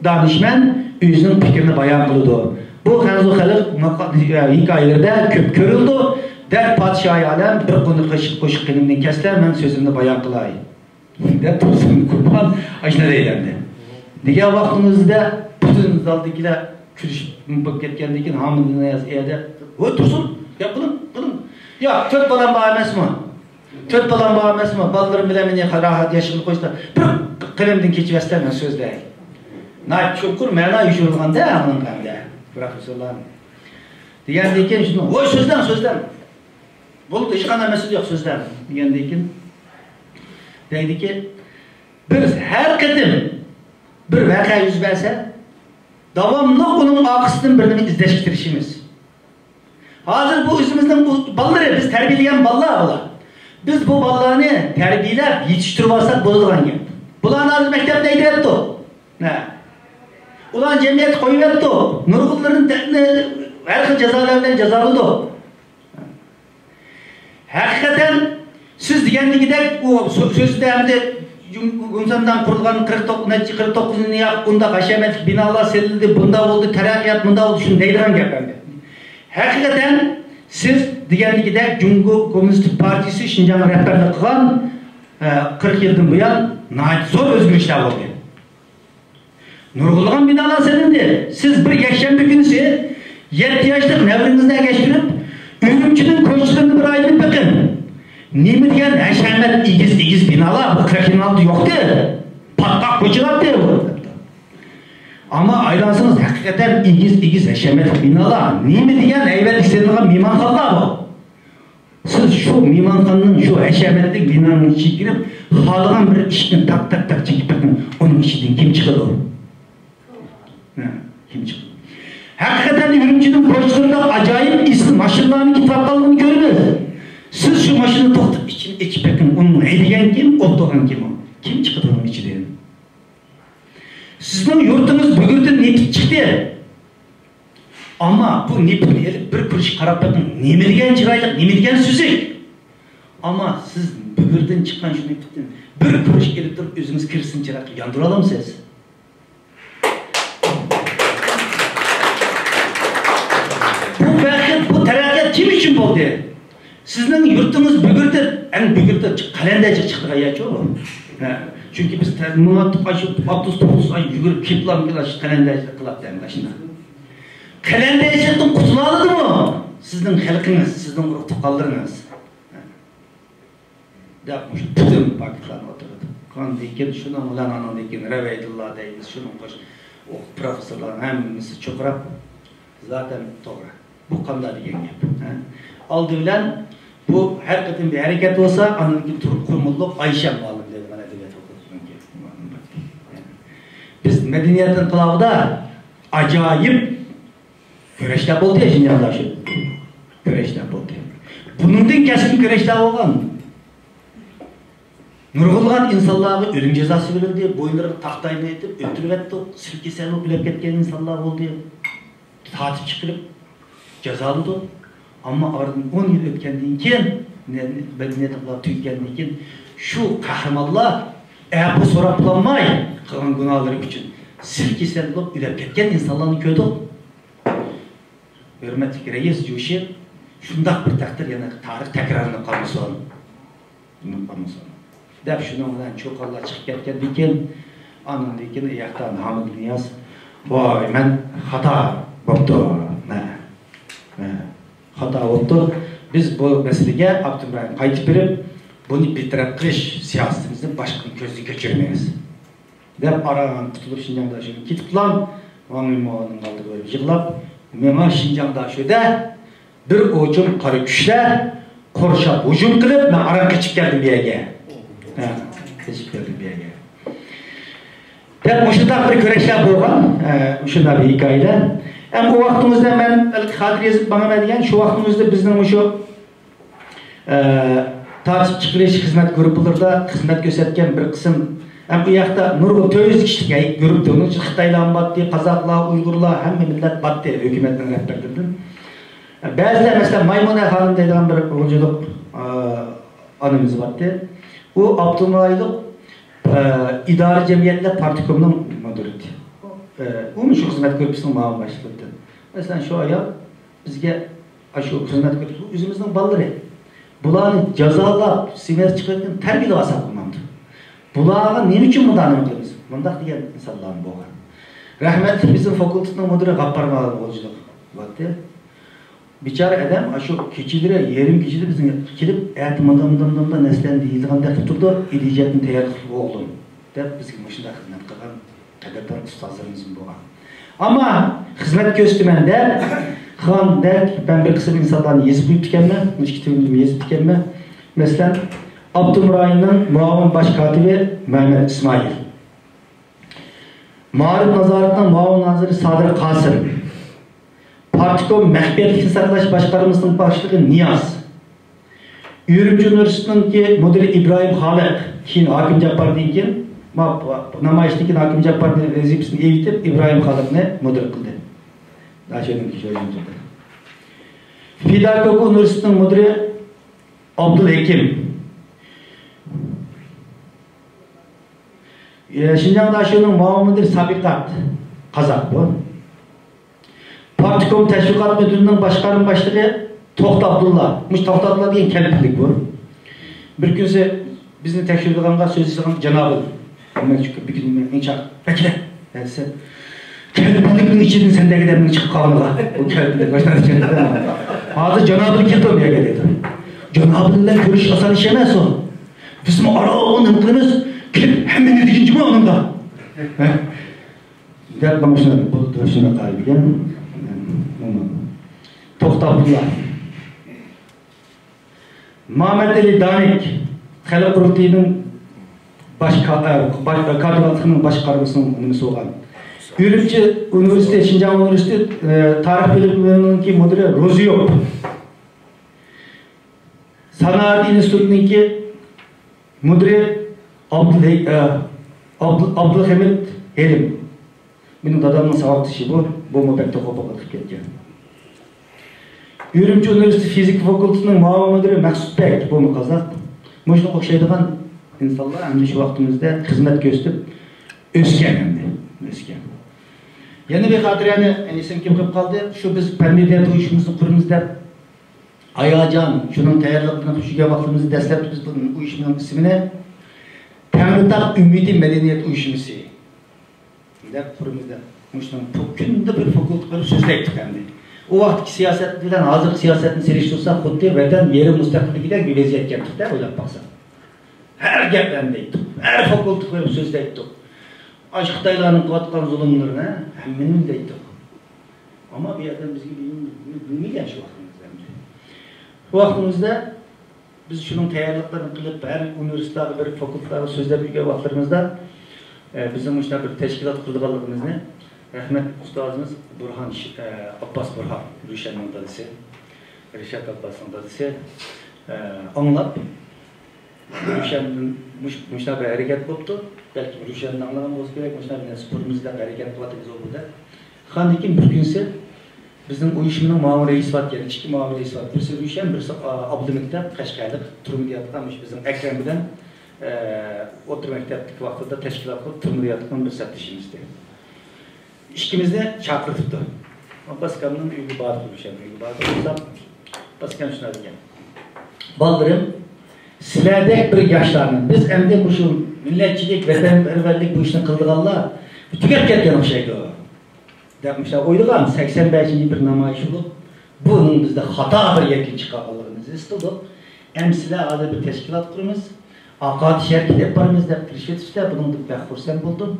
دانىشمەن ئۆزىنىڭ پىكرىنى بايان قىلىدۇ. بۇ خەنزۇ خەلق ماقا-، ھېكايىلىرىدە كۆپ كۆرۈلىدۇ. دەرد پادىشاھى ئالەم، بىر قوشۇق، قوشۇق قېنىمدىن كەچسىلە، مەن سۆزۈمنى بايان قىلاي. دەپ تۇرسۇن قۇربان ئاشۇنداق دەيدۇ ئەمدى. دېگەن ۋاقتىمىزدا پۈتۈن زالدىكىلەر كۈلۈشۈپ بولۇپ كەتكەندىن كېيىن ھامىدۇ نىياز ئەدە، ۋوي تۇرسۇن، يا قىلىڭ، قىلىڭ. يا تۆت بالام بار ئەمەسمۇ؟ تۆت بالام بار ئەمەسمۇ؟ بالىلىرىم بىلەن مېنى راھەت ياشىغىلى قويسا، بىر قېنىمدىن كېچىۋەرسىلە، مەن سۆزلەي. ناھايىتى چوڭقۇر مەنا يوشۇرۇلغاندا ئۇنىڭغا ئەمدى. پروفېسسورلار دېگەندىن كېيىن شۇنى، ۋوي سۆزلەڭ، سۆزلەڭ. بولدى، ھېچقانداق مەسىلە يوق، سۆزلەڭ دېگەندىن كېيىن دەيدىكى، بىز ھەر قېتىم بىر ۋەقە يۈز بەرسە، داۋاملىق ئۇنىڭ ئارقىسىدىن بىر نېمە ئىزدەشكە تىرىشىمىز. ھازىر بۇ ئۆزىمىزنىڭ بۇ بالىلىرى، بىز تەربىيەلىگەن بالىلار بۇلار. بىز بۇ بالىلارنى تەربىيەلەپ يېتىشتۈرۈۋالساق بولىدىغان گەپ. بۇلارنى ھازىر مەكتەپتە ھەيدەۋەتتۇق. ھە. ئۇلارنى جەمئىيەتكە قويۇۋەتتۇق. نۇرغۇنلىرىنى دە-، ھەر خىل جازالار بىلەن جازالىدۇق. ھەقىقەتەن سىز دېگەندىكىدەك ئۇ سۆ-، سۆزىدە ئەمدى جۇم-، گومىنداڭ قۇرۇلغان قىرىق توققۇز، نەچچە قىرىق توققۇزىنچى يىلى ئۇنداق ھەشەمەتلىك بىنالار سېلىندى، بۇنداق بولدى، تەرەققىيات مۇنداق بولدى، شۇنى دەيدىغان گەپ ئەمدى. ھەقىقەتەن سىز دېگەندىكىدەك جۇڭگو كوممۇنىست پارتىيىسى شىنجاڭغا رەھبەرلىك قىلغان، ئە، قىرىق يىلدىن بۇيان ناھايىتى زور ئۆزگىرىشلەر بولدى. نۇرغۇنلىغان بىنالار سېلىندى. سىز بىر يەكشەنبە كۈنىسى يەتتە ياشلىق نەۋرىڭىزنى ئەگەشتۈرۈپ، ئۈرۈمچىنىڭ كوچىلىرىنى بىر ئايلىنىپ بېقىڭ. نېمە دېگەن ھەشەمەت، ئېگىز-ئېگىز بىنالار، بۇ قىرىق يىل ئالدى يوقتى. پاتقاق كوچىلارتى بۇ. ئەمما ئايلانسىڭىز، ھەقىقەتەن ئېگىز-ئېگىز ھەشەمەتلىك بىنالار. نېمە دېگەن ھەيۋەتلىك سېلىنغان مېھمانخانىلار بۇ. سىز شۇ مېھمانخانىنىڭ، شۇ ھەشەمەتلىك بىنانىڭ ئىچىگە كىرىپ، خالىغان بىر ئىشىكنى تاق، تاق، تاق چېكىپ بېقىڭ، ئۇنىڭ ئىچىدىن كىم چىقىدۇ؟ ھە، كىم چىقىدۇ؟ ھەقىقەتەن ئۈرۈمچىنىڭ كوچىلىرىدا ئاجايىپ ئېسىل ماشىنىلارنىڭ كېتىۋاتقانلىقىنى كۆرىمىز. سىز شۇ ماشىنىنى توختىتىپ، ئىچىنى ئېچىپ بېقىڭ، ئۇنىڭ ھەيدىگەن كىم، ئولتۇرغان كىم ئۇ؟ كىم چىقىدۇ ئۇنىڭ ئىچىدىن؟ سىزنىڭ يۇرتىڭىز بۈگۈردىن نېفىت چىقتى. ئەمما بۇ نېفىتنى ئېلىپ بىر كۈرۈشكە قاراپ بېقىڭ. نېمە دېگەن چىرايلىق، نېمە دېگەن سۈزۈك. ئەمما سىز بۈگۈردىن چىققان شۇ نېفىتتىن بىر كۈرۈشكە ئېلىپ تۇرۇپ ئۆزىڭىز كىرسىن چىراغقا ياندۇرالامسىز؟ بۇ بەخت، بۇ تەرەققىيات كىم ئۈچۈن بولدى؟ سىزنىڭ يۇرتىڭىز بۈگۈردە، ئەڭ بۈگۈردە قەلەندەر جىق چىقىدىغان يەرچۇ بۇ. ھە. چۈنكى بىز تە-، ماڭا ئاشۇ ئاپتوبۇس توختىسا يۈگۈرۈپ كېلىپلا قەلەندەر جىق قىلاتتى ئەمدى ئاشۇنداق. قەلەندەر جىقتىن قۇتۇلالىدىمۇ سىزنىڭ خەلقىڭىز، سىزنىڭ ئۇرۇق تۇغقانلىرىڭىز؟ ھە. دەپ مۇشۇ پۈتۈن پاكىتلارنى ئوتتۇرىغا قويغاندىن كېيىن، شۇنىڭ بىلەن ئاندىن كېيىن رەۋەيدۇللا دەيمىز، شۇنىڭ قوش-، ئۇ پروفېسسورلارنىڭ ھەممىسى چۇقۇراپ، زاتەن توغرا. بۇ قانداق دېگەن گەپ؟ ھە؟ ئالدى بىلەن بۇ ھەر قېتىم بىر ھەرىكەت بولسا، ئاندىن كېيىن تۇرۇپ قۇرمۇنلۇق ئايشەم مۇئەللىم دەيدىغان ئەدەبىيات فاكۇلتېتىنىڭكى مۇئەللىمى بار. بىز مەدەنىيەت ئىنقىلابىدا ئاجايىپ كۈرەشلەر بولدى شىنجاڭدا، شۇ كۈرەشلەر بولدى. بۇنىڭدىن كەسكىن كۈرەشلەر بولغان. نۇرغۇنلىغان ئىنسانلارغا ئۆلۈم جازاسى بېرىلدى، بويۇنلىرىغا تاختاينى ئېتىپ ئۆلتۈرۈۋەتتۇق، سىل كېسەل بولۇپ ئۆلۈپ كەتكەن ئىنسانلار بولدى، تارتىپ چىقىرىپ جازالىدۇق. ئەمما ئارىدىن ئون يىل ئۆتكەندىن كېيىن، مەدەنىيەت ئىنقىلابى تۈگىگەندىن كېيىن، شۇ قەھرىمانلار ئەپۇ سوراپ بولالماي، قىلغان گۇناھلىرى ئۈچۈن سىل كېسەل بولۇپ ئۆلۈپ كەتكەن ئىنسانلارنى كۆردۇق. ھۆرمەتلىك رەئىس جۇشى، شۇنداق بىر تەقدىر يەنە تارىخ تەكرارلىنىپ قالمىسۇن. قالمىسۇن. دەپ شۇنىڭ بىلەن چۇقانلار چىقىپ كەتكەندىن كېيىن، ئاندىن كېيىن ئۇ ياقتا ھامىد نىياز، ۋاي، مەن خاتا بوپتۇ. مە، مە، خاتا بوپتۇ. بىز بۇ مەسىلىگە ئابدۇرېھىم قايتىپ بېرىپ، بۇنى بىر تەرەپ قىلىش سىياسىتىمىزنى باشقىدىن كۆزدىن كەچۈرمەيمىز. دەپ ئاران قۇتۇلۇپ شىنجاڭدا شۇ كېتىپلا، ۋاڭ يىماۋنىڭ ئالدىغا بېرىپ يىغلاپ، ماڭا شىنجاڭدا شۇدە بىر ئوچۇم قارا كۈچلەر قورشاپ ھۇجۇم قىلىپ، مەن ئاران قېچىپ كەلدىم بۇ يەرگە. ھە، قېچىپ كەلدىم بۇ يەرگە. دەپ مۇشۇنداق بىر كۈرەشلەر بولغان، ئە، مۇشۇنداق بىر ھېكايىلەر. ئەمما ئۇ ۋاقتىڭىزدا مەن خاتىرە يېزىپ ماڭىمەن دېگەن، شۇ ۋاقتىڭىزدا بىزنىڭ مۇشۇ ئە، تارتىپ چىقىرىش خىزمەت گۇرۇپپىلىرىدا خىزمەت كۆرسەتكەن بىر قىسىم، ھەم ئۇ ياقتا نۇرغۇن تۆت يۈز كىشىلىك گۇرۇپپا، ئۇنىڭ ئىچىدە خىتايلارمۇ باتتى، قازاقلار، ئۇيغۇرلار، ھەممە مىللەت باتتى ھۆكۈمەتنىڭ رەھبەرلىرىدىن. بەزىلەر، مەسىلەن، مايمۇنە خانىم دەيدىغان بىر غۇلجىلىق، ئە، ئانىمىز باتتى. ئۇ ئاپتونوم رايونلۇق، ئە، ئىدارە جەمئىيەتلەر پارتكومنىڭ مۇدىرى ئىدى. ئە، ئۇمۇ شۇ خىزمەت گۇرۇپپىسىنىڭ مۇئاۋىن باشلىقى ئىدى. مەسىلەن، شۇ ئايال بىزگە ئاشۇ خىزمەت كۆرسىتىپ، ئۆزىمىزنىڭ بالىلىرى. بۇلارنى جازالاپ، سېمىز چىقىرىۋەتكەن تەربىيەلەپ ئاساپ قويمامدۇ؟ بۇلارغا نېمە ئۈچۈن مۇنداق نېمە قىلىمىز؟ مۇنداق دېگەن مىساللارمۇ بولغان. رەھمەتلىك بىزنىڭ فاكۇلتېتنىڭ مۇدىرى غاپپار مۇئەللىم غۇلجىلىق بولاتتى. بىچارە ئادەم ئاشۇ كېچىلىرى، يېرىم كېچىدە بىزنىڭ يېقىمىزغا كېلىپ، ئەتە مۇنداق، مۇنداق، مۇنداق نەرسىلەرنى دېيىلىدىغاندەك قىلىپ تۇرىدۇ، ئىدىيەتنى تەييار قىلىپ ئوغلۇم، دەپ بىزگە مۇشۇنداق خىزمەت قىلغان. قەدىردان ئۇستازلىرىمىزمۇ بولغان. ئەمما خىزمەت كۆرسىتىمەن دەپ، خىغاندەك مەن بىر قىسىم ئىنسانلارنى يېزىپ قويۇپتىكەنمەن، مۇشۇ كىتابىمنى يېزىپتىكەنمەن. مەسىلەن، ئاپتونوم رايوننىڭ مۇئاۋىن باش كاتىپى مەمەت ئىسمائىل، مائارىپ نازارىتىنىڭ مۇئاۋىن نازىرى سادىر قاسىم، پارتكوم مەخپىيەتلىكنى ساقلاش باشقارمىسىنىڭ باشلىقى نىياز، ئۈرۈمچى ئۇنىۋېرسىتېتىنىڭكى مۇدىرى ئىبراھىم خالىق، كېيىن ھاكىم جاپپاردىن كېيىن، ما-، نامايىشتىن كېيىن ھاكىم جاپپارنى ۋەزىپىسىدىن ئېۋىتىپ، ئىبراھىم خالىقنى مۇدىر قىلدى. داشۆدىن كېيىن شۇ يەردە تۇردى. پېداگوگىكا ئۇنىۋېرسىتېتىنىڭ مۇدىرى ئابدۇلھېكىم. ئە، شىنجاڭ داشۆنىڭ مۇئاۋىن مۇدىرى سابىقات قازاق بۇ. پارتكوم تەشۋىقات مۇدىرىنىڭ باشقارما باشلىقى توختى ئابدۇللا. مۇشۇ توختى ئابدۇللا دېگەن كەلپىنلىك بۇ. بىر كۈنسى بىزنى تەكشۈرىدىغانغا، سۆزلىشىدىغان جانابىل. مەن شۇ بىر كۈنى مېنى چاقىرىپ، «ئەكىلە!» دېسە، كەلپىنلىكنىڭ ئىچىدىن سەندەك ئادەمنىڭ چىقىپ قالغىنىغا، ئۇ كەلپىنلىك باشلار ئىچىدە. ھازىر جانابىل كېلىدۇ بۇ يەرگە دېدى. جانابىل بىلەن كۆرۈشۈش ئاسان ئىش ئەمەس ئۇ. بىزمۇ ئاران نېمە قىلىمىز؟ كېلىپ ھەممىنى دېگىنچىمۇ ئۇنىڭغا. دەپ مانا شۇنداق بولدى، شۇنداق قايىل دېگەن. توختى ئابدۇللا. مامەتئېلى دانىك، خەلق قۇرۇلتىيىنىڭ باش كا-، ئە، باش، كادىرلىقىنىڭ باشقارمىسىنىڭ نېمىسى بولغان. ئۈرۈمچى ئۇنىۋېرسىتېتى، شىنجاڭ ئۇنىۋېرسىتېتى، ئە، تارىخ بۆلۈمىنىڭكى مۇدىرى روزىيوف. سانائەت ئىنستىتۇتىنىڭكى مۇدىرى ئابدۇل-، ئە، ئابدۇل-، ئابدۇلھەمىد ھېلىم. مېنىڭ دادامنىڭ ساۋاقدىشى بۇ. بۇمۇ بەك توقۇپ ئوقۇپ كەتكەن. ئۈرۈمچى ئۇنىۋېرسىتېتى فىزىكا فاكۇلتېتىنىڭ مۇئاۋىن مۇدىرى مەخسۇت بەگ، بۇمۇ قازاق. مۇشۇنىڭغا ئوخشايدىغان ئىنسانلار ئەمدى شۇ ۋاقتىمىزدا خىزمەت كۆرسىتىپ ئۆسكەن ئەمدى. ئۆسكەن. يەنە بىر خاتىرەنى ئېسىمگە كېلىپ قالدى. شۇ بىز پەن مەدەنىيەت ئۇيۇشمىسىنى قۇرىمىز دەپ ھاياجان، شۇنىڭ تەييارلىقىنى قىلىپ يۈرگەن ۋاقتىمىزدا دەسلەپتە بىز بۇ ئۇيۇشمىنىڭ ئىسمىنى تەڭرىتاغ ئۈمىدى مەدەنىيەت ئۇيۇشمىسى دەپ قۇرىمىز دەپ، مۇشۇنىڭ پۇ-، كۈندە بىر فاكۇلتېت قىلىپ سۆزلەيتتۇق ئەمدى. ئۇ ۋاقىتتىكى سىياسەت بىلەن ھازىرقى سىياسەتنى سېلىشتۇرساق، خۇددى ۋەتەن يېرىم مۇستەقىللىكىدەك بىر ۋەزىيەتكە كەپتۇق-دە، ئويلاپ باقساق. ھەر گەپلەرنى دەيتتۇق، ھەر فاكۇلتېت قويۇپ سۆزلەيتتۇق. ئاشۇ خىتايلارنىڭ قىلىۋاتقان زۇلۇملىرىنى ھەممىنى دەيتتۇق. ئەمما بۇ ئادەم بىزگە بىلمىگەن شۇ ۋاقتىمىزدا ئەمدى. شۇ ۋاقتىمىزدا بىز شۇنىڭ تەييارلىقلىرىنى قىلىپ، ھەر ئۇنىۋېرسىتېتلارغا، بىر فاكۇلتېتلارغا سۆزلەپ يۈرگەن ۋاقىتلىرىمىزدا، ئە، بىزنىڭ مۇشۇنداق بىر تەشكىلات قۇرىدىغانلىقىمىزنى رەھمەتلىك ئۇستازىمىز بۇرھان، ئە، ئابباس بۇرھان، رۇشەننىڭ دادىسى، رىشات ئابباسنىڭ دادىسى، ئە، ئاڭلاپ، رۇشەندىن مۇش-، مۇشۇنداق بىر ھەرىكەت بوپتۇ. بەلكىم رۇشەندىن ئاڭلىغان بولسا كېرەك، مۇشۇنداق بىر نەرسە قۇرىمىز دەپ ھەرىكەت قىلىۋاتىمىز ئۇ بۇ دەپ. ئاندىن كېيىن بىر كۈنسى بىزنىڭ ئۇيۇشمىنىڭ مۇئاۋىن رەئىسى بار ئىكەن، ئىككى مۇئاۋىن رەئىس بار. بىرسى رۇشەن، بىرسى، ئا، ئابدۇمەكتەپ، قەشقەرلىك، تۈرمىدە ياتقان، مۇشۇ بىزنىڭ ئەكرەم بىلەن، ئە، ئوتتۇرا مەكتەپتىكى ۋاقتىدا تەشكىلات قىلىپ تۈرمىدە ياتقان بىر سەپدىشىمىز ئىدى. ئىككىمىزنى چاقىرتىپتۇ. ئابباس ئاكامنىڭ ئۆيىگە باردۇق، رۇشەن ئۆيىگە باردۇق. بولسام، ئابباس ئاكام شۇنداق دېگەن. بالىلىرىم، سىلەردەك بىر ياشلارنى، بىز ئەمدى مۇشۇ مىللەتچىلىك، ۋەتەنپەرۋەرلىك بۇ ئىشنى قىلىدىغانلار تۈگەپ كەتكەن ئوخشايدۇ، دەپ مۇشۇنداق ئويلىغان. سەكسەن بەشىنچى بىر نامايىش بولۇپ، بۇنىڭ بىزدە خاتا بىر يەكۈن چىقارغانلىقىمىزنى ھېس قىلدۇق. ئەمدى سىلەر ھازىر بىر تەشكىلات قۇرىمىز، ئاقارتىش ھەرىكىتى ئېلىپ بارىمىز دەپ كىرىشىۋېتىپسىلەر، بۇنىڭدىن بەك خۇرسەن بولدۇم.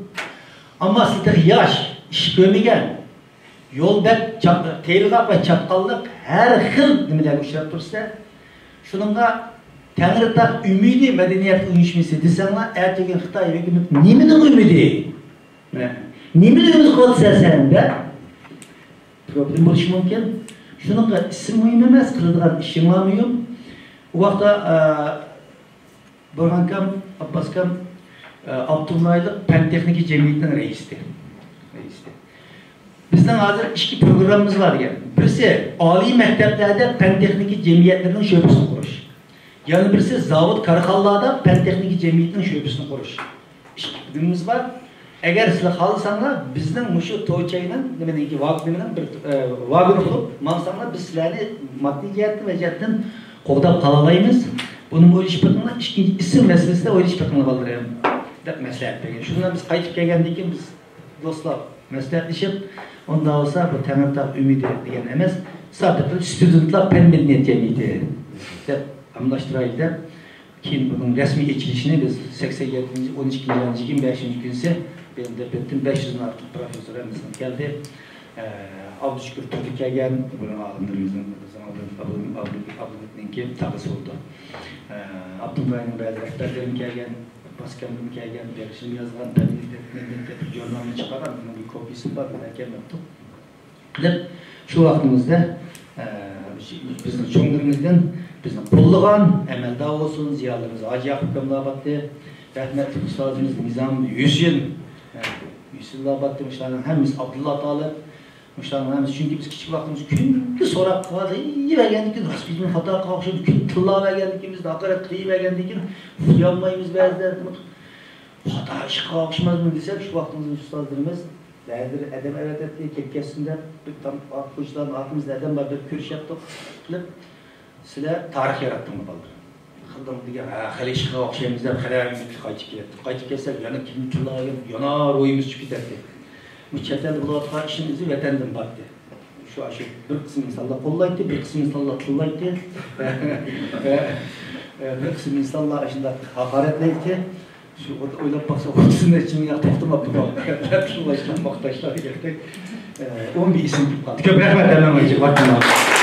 ئەمما سىلەر تېخى ياش، ئىش كۆرمىگەن، يول بەك چات-، قىيىرغاق ۋە چاتقاللىق ھەر خىل نېمىلەرگە ئۇچراپ تۇرىسىلەر. شۇنىڭغا تەڭرىتاغ ئۈمىدى مەدەنىيەت ئۇيۇشمىسى دېسەڭلار، ئەتىگەن خىتاي ھۆكۈمىتى نېمىنىڭ ئۈمىدى؟ نېمىنى ئۈمىد قىلىۋاتىسەن سەن دەپ پروبلېما بولۇشى مۇمكىن. شۇنىڭغا ئىسىم مۇھىم ئەمەس، قىلىدىغان ئىشىڭلار مۇھىم. ئۇ ۋاقىتتا، ئە، بۇرھان ئاكام، ئابباس ئاكام، ئە، ئاپتونوم رايونلۇق پەن تېخنىكا جەمئىيىتىنىڭ رەئىسى. رەئىسى. بىزنىڭ ھازىر ئىككى پروگراممىمىز بار دېگەن. بىرسى ئالىي مەكتەپلەردە پەن تېخنىكا جەمئىيەتلىرىنىڭ شۆبىسىنى قۇرۇش. يەنە بىرسى زاۋۇت، كارخانىلاردا پەن تېخنىكا جەمئىيىتىنىڭ شۆبىسىنى قۇرۇش. ئىككى پىلانىمىز بار. ئەگەر سىلەر خالىساڭلار، بىزنىڭ مۇشۇ توچەينىڭ نېمىنىڭكى، ۋاگ-، نېمىنىڭ بىر، ئە، ۋاگونى بولۇپ ماڭساڭلار، بىز سىلەرنى ماددىي جەھەتتىن ۋە جەھەتتىن قوغداپ قالالايمىز. بۇنىمۇ ئويلىشىپ بېقىڭلار. ئىككىنچى ئىسىم مەسىلىسىدە ئويلىشىپ بېقىڭلار بالىلىرىم، دەپ مەسلىھەت بەرگەن. شۇنى بىز قايتىپ كەلگەندىن كېيىن بىز دوستلار مەسلىھەتلىشىپ، ئۇنداق بولسا بۇ تەڭرىتاغ ئۈمىدى دېگەن ئەمەس، سادىقى ستۇدېنتلار پەن مەدەنىيەت جەمئىيىتى دەپ ئالماشتۇرايلى دەپ، كېيىن بۇنىڭ رەسمىي ئېچىلىشىنى بىز سەكسەن يەتتىنچى، ئون ئىككىنچى ئاينىڭ يىگىرمە بەشىنچى كۈنىسى بىلەن دەپ ئۆتتۈم. بەش يۈزدىن ئارتۇق پروفېسسور ھەممىسىنىڭ كەلدى. ئە، ئابدۇشۈكۈر تۇردى كەلگەن، بۇنىڭ ئالىملىرىمىزنىڭ، بىزنىڭ ئابدۇ-، ئابدۇ-، ئابدۇ-، ئابدۇمىتنىڭكى تاغىسى بولدى. ئە، ئابدۇمىتنىڭ بەزى رەھبەرلىرىمۇ كەلگەن. باسكەمدىن كەلگەن، بېغىشىم يازغان، بەدىنىي تەربىيە ژۇرنالىنى چىقارغان، بۇنىڭ بىر كوپىيىسى بار، بىزنىڭ كەلمەپتۇ. قىلىپ، شۇ ۋاقتىمىزدا، ئە، بىزنىڭ چوڭلىرىمىزدىن بىزنى قوللىغان ئەمەلدار بولسۇن، زىيالىيلىرىمىز ھاجى ياقۇپ ئاكاملار باتتى، رەھمەتلىك ئۇستازىمىز نىزام ھۈسەن، ئە، ھۈسەنلار باتتى، مۇشۇلارنىڭ ھەممىسى، ئابدۇللا تالىپ، مۇشۇلارنىڭ ھەممىسى، چۈنكى بىز كىچىك ۋاقتىمىزدا كۈندە سوراپ قىلىۋەرگەندىكىن، راست بىزمۇ خاتا قىلغان ئوخشايدۇ، كۈندە تىللاۋەرگەندىكىن، بىز ھاقارەت قىلىۋەرگەندىكىن، ئۇيالمايمىز بەزىدە، خاتا ئىش قىلغان ئوخشىماسمۇ دېسەك، شۇ ۋاقتىمىزدا ئۇستازلىرىمىز بەزىلىرى ئادەم ئەۋەتەتتى، كەپ كەتسۇن دەپ، بىر تام-، ئوقۇغۇچىلارنىڭ ئارقىمىزدا ئادەم بار، بىر كۆرۈشەتتۇق قىلىپ، سىلەر تارىخ ياراتتىڭلار بالىلار. خىلدىڭ دېگەن، ھە، خېلى ئىشقا ئوخشايمىز دەپ، خېلى ئۈمىدلىك قايتىپ كېلەتتۇق. قايتىپ كەلسەك، يەنە كىم تىللايدۇ، يەنە روھىمىز چۈشۈپ كېتەتتى. بۇ چەت ئەلدە بولۇۋاتقان ئىشىمىزنى ۋەتەندىن باتتى. شۇ، شۇ بىر قىسىم ئىنسانلار قوللايتتى، بىر قىسىم ئىنسانلار تىللايتتى. بىر قىسىم ئىنسانلار ئاشۇنداق ھاقارەتلەيتتى. شۇ ئويلاپ باقسا، ئوتتۇز نەچچە مىڭ ياق توختىماپتۇ. تىللاشلار، ماختاشلار دېگەندەك. ئون بىر ئىسىم قالدى. كۆپ رەھمەت، ھەممىڭلارغا.